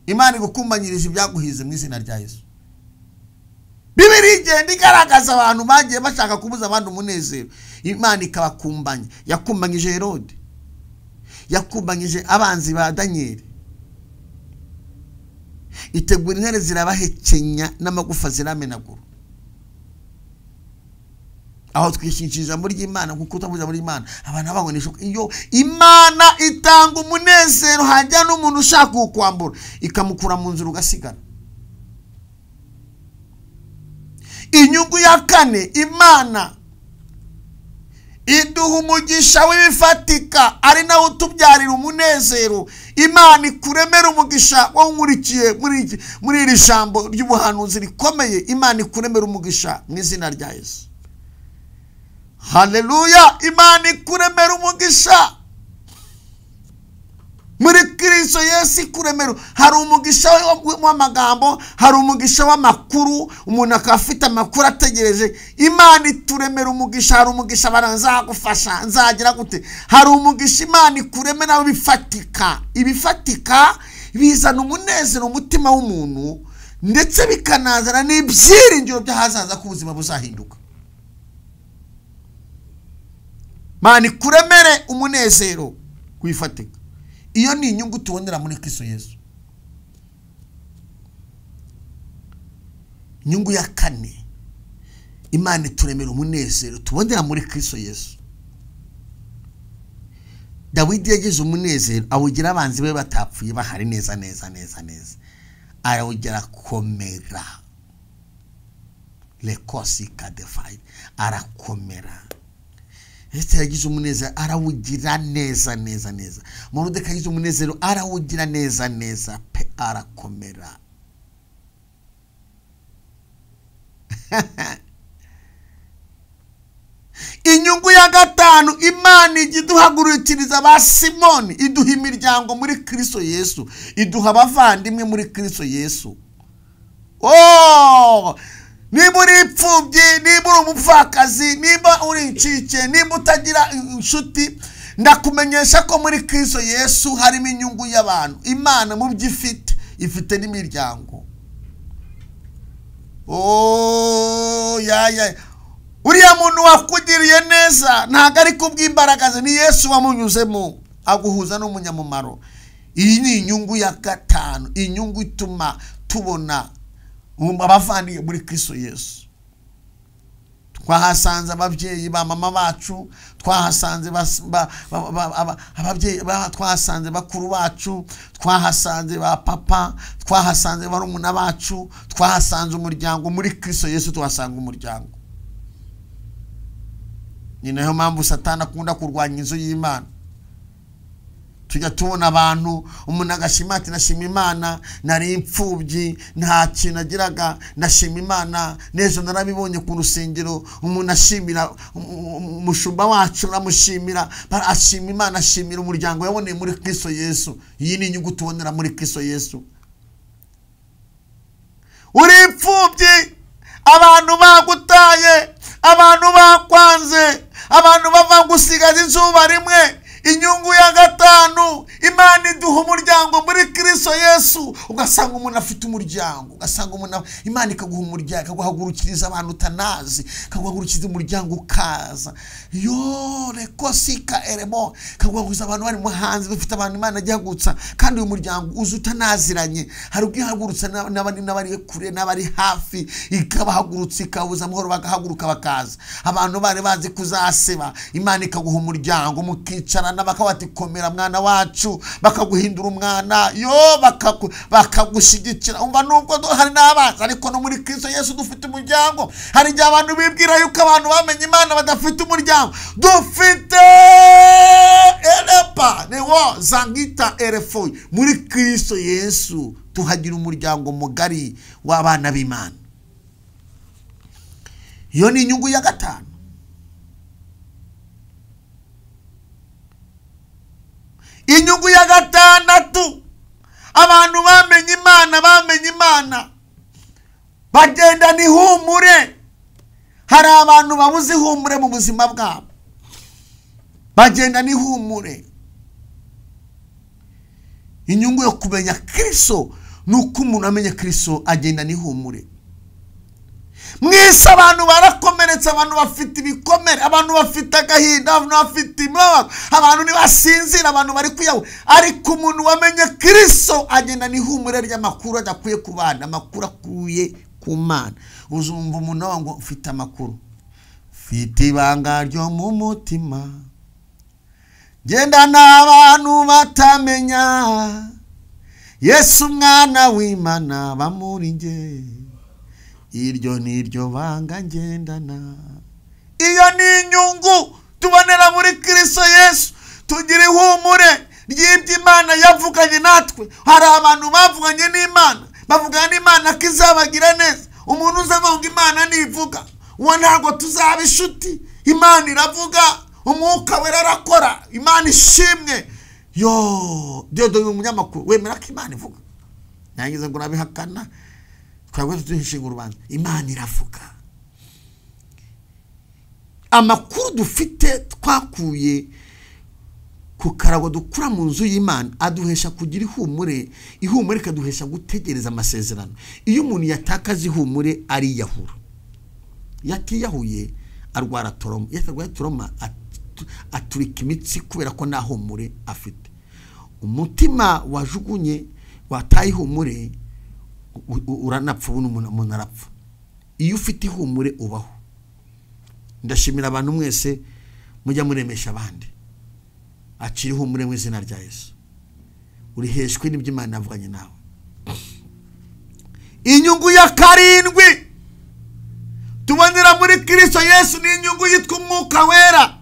Imana igukumbanyiriza ibyaguhize mu izina rya Yesu. Bibiliya igenda igaragaza abantu bagiye bashaka kubuza abandi umunezero, Imana ikabakumbanya. Yakumbanyije Herode, yakumbanyije abanzi ba Danieli, itegura intare zirabahekenya n'amagufa ziramenagura. Aho twishingikiriza ijambo ry'Imana, kuko utavuze muri Imana abantu babonesha. Iyo Imana itanga umunezero, hajya n'umuntu ushaka kukwambura ikamukura mu nzira ugasigara. Inyungu ya kane, Imana iduha umugisha w'ibifatika ari nawo utubyarira umunezero. Imana ikuremera umugisha wowe unkurikiye muri iri jambo ry'ubuhanuzi rikomeye. Imana ikuremera umugisha mu izina rya Yesu. Haleluya! Imana ikuremera umugisha muri Kristo Yesu. Ikuremera. Hari umugisha w'amagambo, hari umugisha w'amakuru, umuntu akaba afite amakuru ategereje. Imana ituremera umugisha. Hari umugisha baranzagufasha, nzagira gute. Hari umugisha Imana ikuremera bifatika. Ibifatika bizana umunezero umutima w'umuntu, ndetse bikanazana n'ibyiringiro by'ahazaza ko ubuzima buzahinduka. Imana ikuremere umunezero kwifatika. Iyo ni inyungu tubonera muri Kristo Yesu. Inyungu ya kane, Imana ituremera umunezero tubonera muri Kristo Yesu. Dawidi yagize umunezero awugira abanzi be batapfuye bahari neza neza neza neza, arawugira komera lekosi kadefai, arakomera. Esiteri yagize umunezero arawugira neza neza neza. Moridekayi yagize umunezero arawugira neza neza pe, arakomera. Inyungu ya gatanu, Imana ijya iduhagurukiriza ba Simoni, iduha imiryango muri Kristo Yesu, iduha abavandimwe muri Kristo Yesu. Oh! Niba uri imfubyi, niba uri umupfakazi, niba uri incike, niba utagira inshuti, ndakumenyesha ko muri Kristo Yesu harimo inyungu y'abantu. Imana mu byo ifite, ifite n'imiryango. Oh, ya ya. Uriya muntu wakugiriye neza ntabwo ari kubw'imbaraga ze, ni Yesu wamunyuzemo aguhuza n'umunyamumaro. Iyi ni inyungu ya gatanu, inyungu ituma tubona abavandimwe muri Kristo Yesu. Twahasanze ababyeyi ba mama bacu, twahasanze ababyeyi, twahasanze bakuru bacu, twahasanze ba papa, twahasanze barumuna bacu, twahasanze umuryango muri Kristo Yesu. Tuhasanga umuryango. Ni nayo mpamvu Satani akunda kurwanya inzu y'Imana. Tujya tubona abantu, umuntu agashima ati nashima Imana, nari imfubyi, nta kintu nagiraga, ndashima Imana, n'ejo narabibonye ku rusengero. Umuntu ashimira umushumba wacu, aramushimira, ashima Imana, ashimira umuryango yaboneye muri Kristo Yesu. Iyi ni inyungu tubonera muri Kristo Yesu. Uri imfubyi, abantu bagutaye, abantu bakwanze, abantu bava gusigaza izuba rimwe. Inyungu ya gatanu, Imana iduha umuryango muri Kristo Yesu. Ugasanga umuntu afite umuryango, ugasanga umuntu, Imana ikaguha umuryango, ikaguhagurukiriza abantu utanazi, ikaguhagurukiriza umuryango ukaza. Yo rekosika eremo, ikaguhaguruza abantu bari mu hanze. Dufite abantu Imana igihagurutsa, kandi uyu muryango uza utanaziranye. Hari ubwihagurutsa n'abari kure n'abari hafi, ikabahagurutsa ikabuza amahoro, bagahaguruka bakaza. Abantu bari bazi kuzaseba, Imana ikaguha umuryango, mukicara bakabati komera mwana wacu, bakaguhindura umwana, yo bakagushyigikira. Umva, nubwo hari n'abanzi, ariko no muri Kristo Yesu dufite umuryango. Hari igihe abantu bibwira yuko abantu bamenye Imana badafite umuryango. Dufite erepa newo zangita erefoyi. Muri Kristo Yesu tuhagira umuryango mugari w'abana b'Imana. Iyo ni inyungu ya gatanu. Inyungu ya gatandatu, abantu bamenye Imana, bamenye Imana bagenda n'ihumure. Hari abantu babuze ihumure mu buzima bwabo. Bagenda n'ihumure. Inyungu yo kumenya Kristo ni uko umuntu amenya Kristo agenda n'ihumure. Mwese abantu barakomeretse, abantu bafite ibikomere, abantu bafite agahinda, abantu bafite imibabaro, abantu ntibasinzira, abantu bari kwiyahu. Ariko umuntu wamenye Kristo agenda n'ihumure ry'amakuru adakwiye ku bana, amakuru akuye ku Mana. Uzumva umuntu avuga ngo mfite amakuru, mfite ibanga ryo mu mutima, genda n'abantu batamenya, Yesu umwana w'Imana bamuri nge, iryo niryo banga ngendana. Iyo ni inyungu tubonera muri Kristo Yesu. Tugira ihumure ry'ibyo Imana yavuganye natwe. Hari abantu bavuganye n'Imana, bavugana n'Imana ko izabagira neza. Umuntu uzavuga ngo Imana nivuga, uwo ntabwo tuzaba inshuti. Imana iravuga, Umwuka Wera arakora, Imana ishimwe. Yo, Dieudonné umunyamakuru wemera ko Imana ivuga, nangize ngo urabihakana, twabwo tuhishinga urubanza. Imana iravuga. Amakuru dufite twakuye ku karago dukura mu nzu y'Imana aduhesha kugira ihumure, ihumure ikaduhesha gutegereza amasezerano. Iyo umuntu yatakaza ihumure ariyahura. Yatiyahuye arwara toroma, iyo atarwaye toroma aturika imitsi kubera ko nta humure afite. Umutima wajugunye wataye ihumure uranapfa, umuntu arapfa. Iyo ufite ihumure ubaho. Ndashimira abantu mwese mujya muremesha abandi. Akira ihumure mu izina rya Yesu. Uriheshwe n'ibyo Imana yavuganye nawe. Inyungu ya karindwi tubonera muri Kristo Yesu ni inyungu yitwa Umwuka Wera.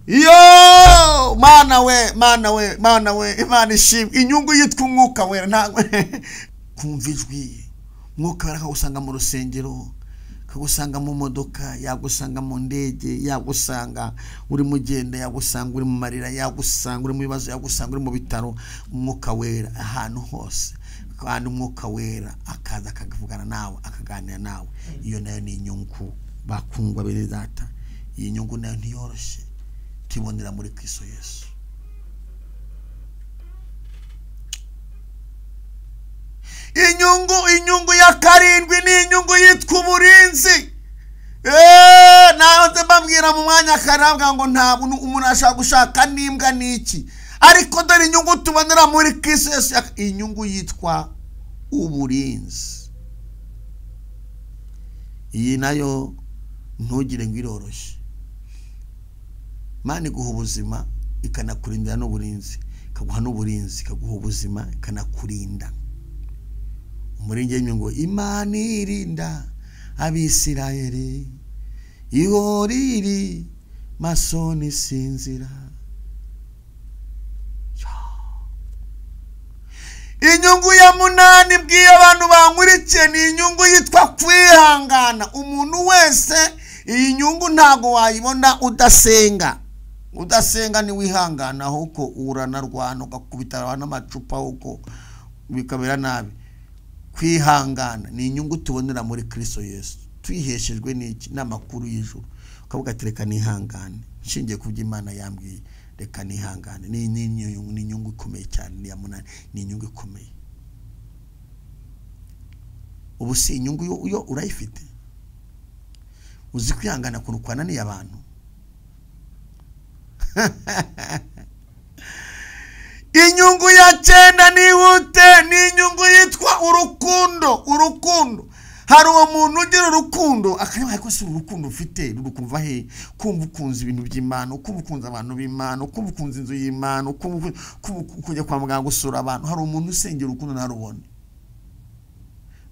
Yo, Mana we, Mana we, Mana we, Imana ishimwe. Inyungu yitwa Umwuka Wera. Ntabwo kumva ijwi Umwuka Wera akagusanga mu rusengero, akagusanga mu modoka, yagusanga mu ndege, yagusanga uri mugenda, yagusanga uri mu marira, yagusanga uri mu bibazo, yagusanga uri mu bitaro. Umwuka Wera ahantu hose, kandi Umwuka Wera akaza akavugana nawe, akaganira nawe. Iyo nayo ni inyungu bakungwa bene data. Iyi nyungu nayo ntiyoroshye, tubonera muri Kristo Yesu. Inyungu ya karindwi ni inyungu yitwa uburinzi. Nahoze mbabwira mu mwanya karabwa ngo ntabwo umuntu ashaka gushaka n'imbwa n'iki, ariko dore inyungu tubonera muri Kristo Yesu, inyungu yitwa uburinzi. Iyi nayo ntugire ngo iroroshye. Imana iguha ubuzima ikanakurindira n'uburinzi, ikaguha n'uburinzi, ikaguha ubuzima ikanakurinda. Umurinzi ngo Imana irinda Abisirayeli, ihora iri maso ntisinzira. Inyungu ya munani bwiye abantu bankurikiye ni inyungu yitwa kwihangana. Umuntu wese iyi nyungu ntago wayibona udasenga. Udasenga ni wihangana, ahubwo uranarwana ugakubita abantu amacupa uko bikabera nabi. Kwihangana ni inyungu tubonera muri Kristo Yesu. Twiheshejwe n'iki? N'amakuru y'ijuru. Ukavuga ati reka nihangane, nshingiye ku byo Imana yambwiye, reka nihangane. Ni inyungu ikomeye cyane. Ni ya munani, ni inyungu ikomeye. Ubu si inyungu yo urayifite? Uzi kwihangana kuntu kwananiye abantu? Inyungu ya cyenda nihute ni inyungu yitwa urukundo. Urukundo. Hari uwo muntu ugira urukundo akareba ariko si urukundo ufite rukumva he? Kumva ukunze ibintu by'Imana, kumva ukunze abantu b'Imana, kumva ukunze inzu y'Imana, kumva kujya kwa muganga gusura abantu. Hari umuntu usengera urukundo ntarubone.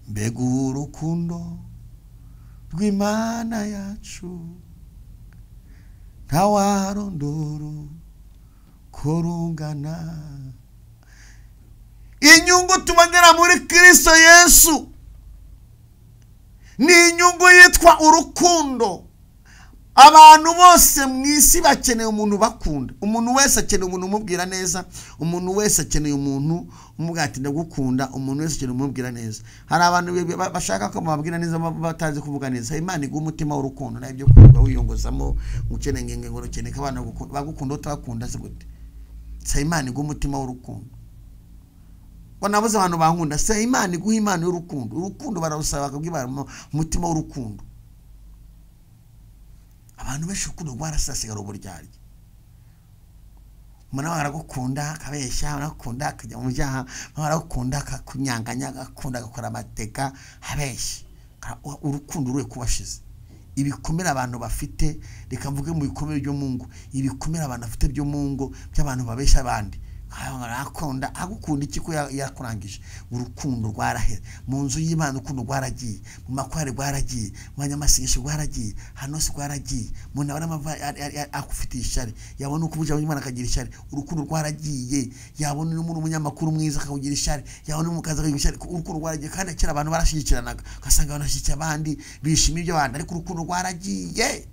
Mbega urukundo rw'Imana yacu ntawarondoro korungana. Inyungu tubonera muri Kristo Yesu ni inyungu yitwa urukundo. Abantu bose mu isi bakeneye umuntu bakunda. Umuntu wese akeneye umuntu umubwira neza, umuntu wese akeneye umuntu umubwira ati ndagukunda, umuntu wese akeneye umubwira neza. Hari abantu bashaka ko mubabwira neza batazi kuvuga neza. Imana iguha umutima w'urukundo, nayo ibyo kuvuga wiyongozamo ukeneye ngo ukeneye abana bagukunda utabakunda se gute? Se Imana iguha umutima w'urukundo. Ngo nabuze abantu bankunda, se Imana iguha impano y'urukundo. Urukundo bararusaba bakabwira umutima w'urukundo. Abantu benshi urukundo rwarasasigara uburyarya. Umuntu aragukunda akabeshya, aragukunda akajya mu byaha, aragukunda akakunyanganya, agakunda agakora amateka abeshya. Urukundo ruwe kubashize. Ibikomere abantu bafite, reka mvuge mu bikomere byo mu ngo, ibikomere abantu bafite byo mu ngo by'abantu babeshya abandi. Arakunda, agukunda iki ko yakurangije? Urukundo rwaraheze. Mu nzu y'Imana urukundo rwaragiye, mu makware rwaragiye, mu banyamasengesho rwaragiye, hano se rwaragiye. Umuntu abona amava akufitiye ishyari, yabona uko ubuja Imana akagira ishyari, urukundo rwaragiye. Yabona umuntu umunyamakuru mwiza akakugira ishyari, yabona umukazi akagira ishyari, urukundo rwaragiye. Kandi kera abantu barashyigikiranaga, ugasanga banashyigikiye abandi, bishimiye ibyo abandi, ariko urukundo rwaragiye.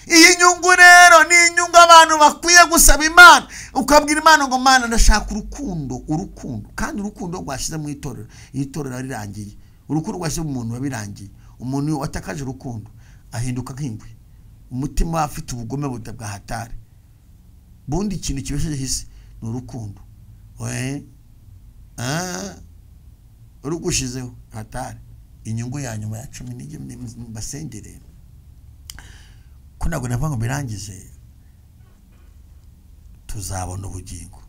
Iyi nyungu rero ni inyungu abantu bakwiye gusaba Imana. Ukabwira Imana ngo Mana ndashaka urukundo, urukundo. Kandi urukundo rwashize mu itorero, itorero rirangiye. Urukundo rwashize mu muntu wabirangiye. Umuntu watakaje urukundo ahinduka nk'ingwe. Umutima afite ubugome bwa hatari. Bundi ikintu kibesheje isi ni urukundo. Urugushizeho hatari. Inyungu ya nyuma ya 10 n'ige basengere. Ko ntabwo navuga ngo birangize, tuzabona ubugingo.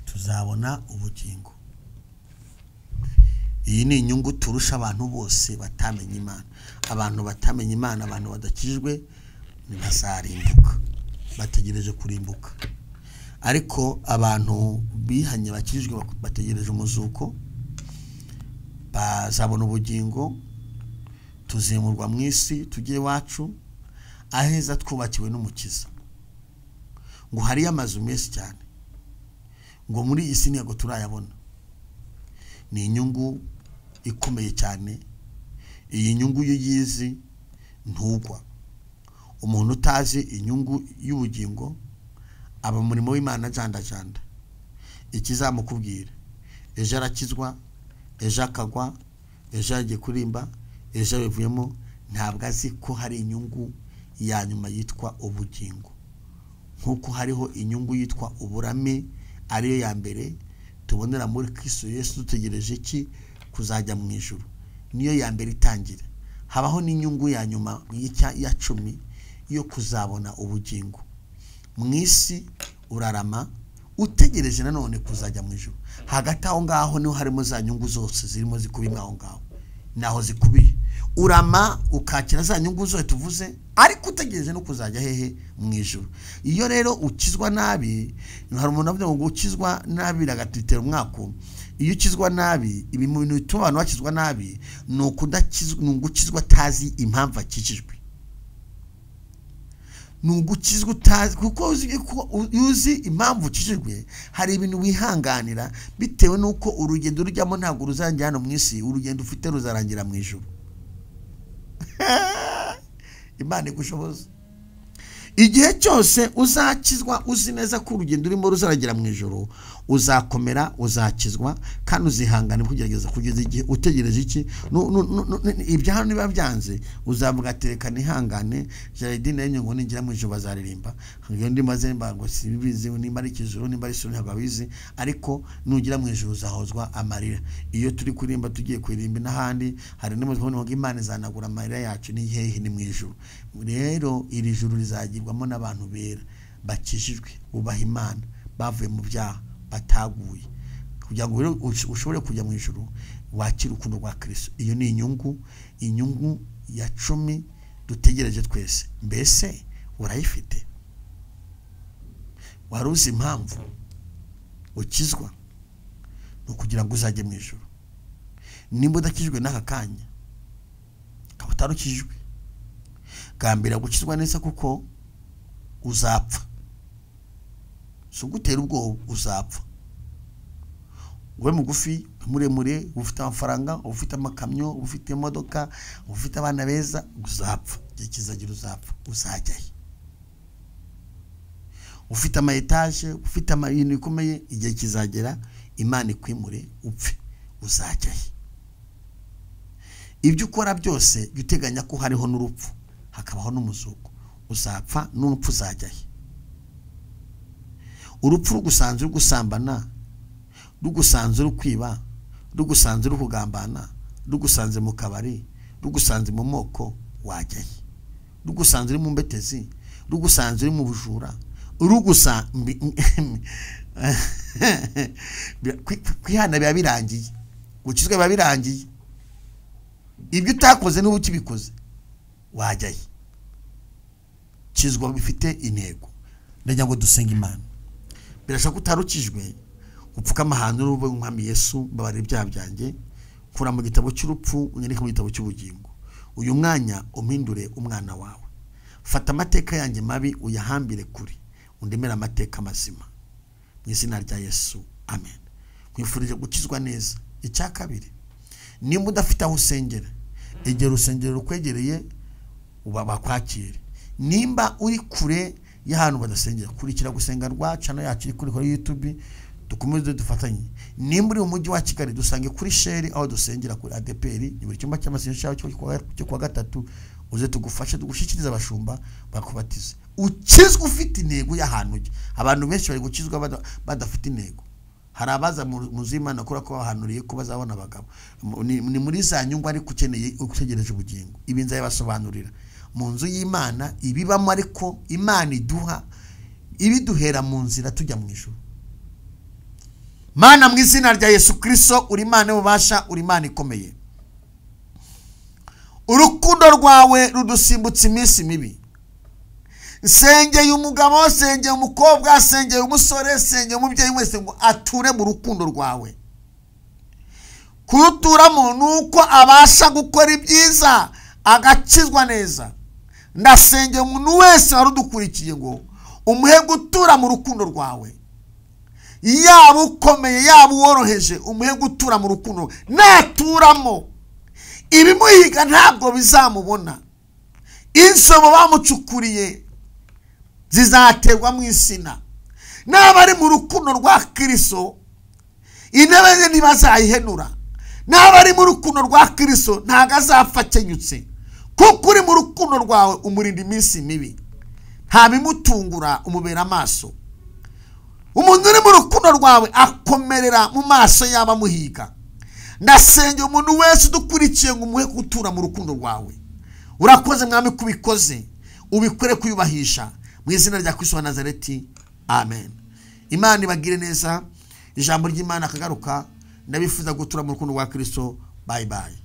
Tuzabona ubugingo. Iyi ni inyungu turusha abantu bose batamenye Imana. Abantu batamenye Imana, abantu badakijwe ntibazarimbuka, bategereje kurimbuka. Ariko abantu bihanye bakijijwe bategereje umuzuko, bazabona ubugingo. Tuzimurwa mu isi tujye iwacu aheza twubakiwe n'Umukiza. Ngo hari amazu menshi cyane, ngo muri iyi si ntabwo turayabona. Ni inyungu ikomeye cyane. Iyi nyungu iyo uyizi ntugwa. Umuntu utazi inyungu y'ubugingo aba umurimo w'Imana jandajanda. Ikizamukubwira ejo arakizwa, ejo akagwa, ejo agiye kurimba, ejo bivuyemo, ntabwo azi ko hari inyungu ya nyuma yitwa ubugingo. Nkuko hariho inyungu yitwa uburame ariyo ya mbere tubonera muri Kristo Yesu dutegereje iki? Kuzajya mu ijuru. Niyo ya mbere itangira. Habaho n'inyungu ya nyuma ya 10 yo kuzabona ubugingo. Mu isi urarama utegereje nanone kuzajya mu ijuru. Hagati aho ngaho niho harimo za nyungu zose zirimo zikubimwe aho ngaho. Naho zikubiye. Urama ukakira za nyungu zose tuvuze, ariko utegereje no kuzajya hehe? Mu ijuru. Iyo rero ukizwa nabi, hari umuntu avuga ngo ukizwa nabi ragatitera umwako. Iyo ukizwa nabi, ibi mu bintu bituma abantu bakizwa nabi ni ukudakizwa, ni ugukizwa atazi impamvu akikijwe. Ni ugukizwa utazi, kuko uzi impamvu ukijijwe, hari ibintu wihanganira bitewe nuko urugendo rujyamo ntabwo ruzarangira hano mu isi, urugendo ufite ruzarangira mu ijuru. Imana igushoboza. Igihe cyose uzakizwa uzi neza ko urugendo urimo ruzarangira mu ijuru, uzakomera, uzakizwa kandi uzihangana kugerageza kugeza igihe utegereje iki? Ibya hano niba byanze uzavuga ati reka nihangane, Geraldine yenye ngo ningira mu ijuru bazaririmba. Ngiyo ndi maze mba ngo sibizi nimba ari ikijuru nimba ari isuru ntabwo abizi, ariko nugira mu ijuru uzahozwa amarira. Iyo turi kurimba tugiye kuririmba n'ahandi hari n'umwe ngo Imana izanagura amarira yacu, ni hehe? Ni mu ijuru. Rero iri juru rizagirwamo n'abantu bera bakijijwe, bubaha Imana, bavuye mu byaha, bataguye. Kugira ngo ushobore kujya mu ijuru wakira urukundo rwa Kristo. Iyo ni inyungu, inyungu ya 10 dutegereje twese. Mbese urayifite? Wari uzi impamvu ukizwa? Ni ukugira ngo uzajye mu ijuru. Nimba udakijwe n'aka kanya, ukaba utarukijwe, gambira gukizwa neza kuko uzapfa. Si ugutera ubwoba, uzapfa. Ube mugufi, muremure, ufite amafaranga, ufite amakamyo, ufite imodoka, ufite abana beza, uzapfa. Igihe kizagira uzapfa, uzajya he? Ufite ama etaje, ufite ibintu bikomeye, igihe kizagera Imana ikwimure upfe, uzajya he? Ibyo ukora byose jya uteganya ko hariho n'urupfu, hakabaho n'umuzuko. Uzapfa n'urupfu uzajya he? Urupfu rugusanze uri gusambana, rugusanze uri kwiba, rugusanze uri kugambana, rugusanze mu kabari, rugusanze mu moko, wajya he? Rugusanze uri mu mbetezi, rugusanze uri mu bujura, kwihana biba birangiye, gukizwa biba birangiye. Ibyo utakoze n'ubu ukibikoze, wajya he? Kizwa bifite intego. Ndagira ngo dusenge Imana. Birashoboka ko utarukijwe, upfukama ahantu uri umwami Yesu, mbabarira ibyaha byanjye, kura mu gitabo cy'urupfu unyandike mu gitabo cy'ubugingo. Uyu mwanya umpindure umwana wawe. Fata amateka yanjye mabi uyahambire kuri, undemere amateka mazima. Mu izina rya Yesu, amen. Nkwifurije gukizwa neza. Icya kabiri, nimba udafite aho usengera, egera urusengero rukwegereye bakwakire. Nimba uri kure y'ahantu badasengera, kurikira gusenga rwa channel yacu iri kuri YouTube, dukomeze dufatanye. Nimba uri mu mujyi wa Kigali, dusange kuri Sheri aho dusengera kuri ADPR, ni buri cyumba cy'amasengesho cyo kuwa gatatu, uze tugufashe tugushyikirize abashumba bakubatize. Ukizwe ufite intego y'ahantu ujya. Abantu benshi bari gukizwa badafite intego. Hari abaza mu nzu y'Imana kubera ko bahanuriye ko bazabona abagabo. Ni muri za nyungu ariko ukeneye utegereje ubugingo. Ibi nzabibasobanurira. Mu nzu y'Imana ibibamo, ariko Imana iduha ibiduhera mu nzira tujya mu ijuru. Mana, mu izina rya Yesu Kristo, uri Imana y'ububasha, uri Imana ikomeye. Urukundo rwawe rudusimbutse iminsi mibi. Sengeye umugabo, sengeye umukobwa, sengeye umusore, sengeye umubyeyi wese ngo ature mu rukundo rwawe. Kuruturamo nuko abasha gukora ibyiza agakizwa neza. Ndasengeye umuntu wese warudukurikiye ngo umuhe gutura mu rukundo rwawe. Yaba ukomeye, yaba uworoheje, umuhe gutura mu rukundo. Naturamo ibimuhiga ntabwo bizamubona. Insobo bamucukuriye zizaterwa mu insina. Naba ari mu rukundo rwa Kristo, intebe ye ntibazayihenura. Naba ari mu rukundo rwa Kristo, ntago azapfa akenyutse. Kuko uri mu rukundo rwawe umurinda iminsi mibi, nta bimutungura, umubera amaso. Umuntu uri mu rukundo rwawe akomerera mu maso y'abamuhiga. Ndasengera umuntu wese udukurikiye ngo umuhe gutura mu rukundo rwawe. Urakoze mwami kubikoze, ubikore kuyubahisha. Mu izina rya Kristo wa Nazareti, amen. Imana ibagire neza. Ijambo ry'Imana akagaruka. Ndabifuza gutura mu rukundo rwa Kristo. Bye bye.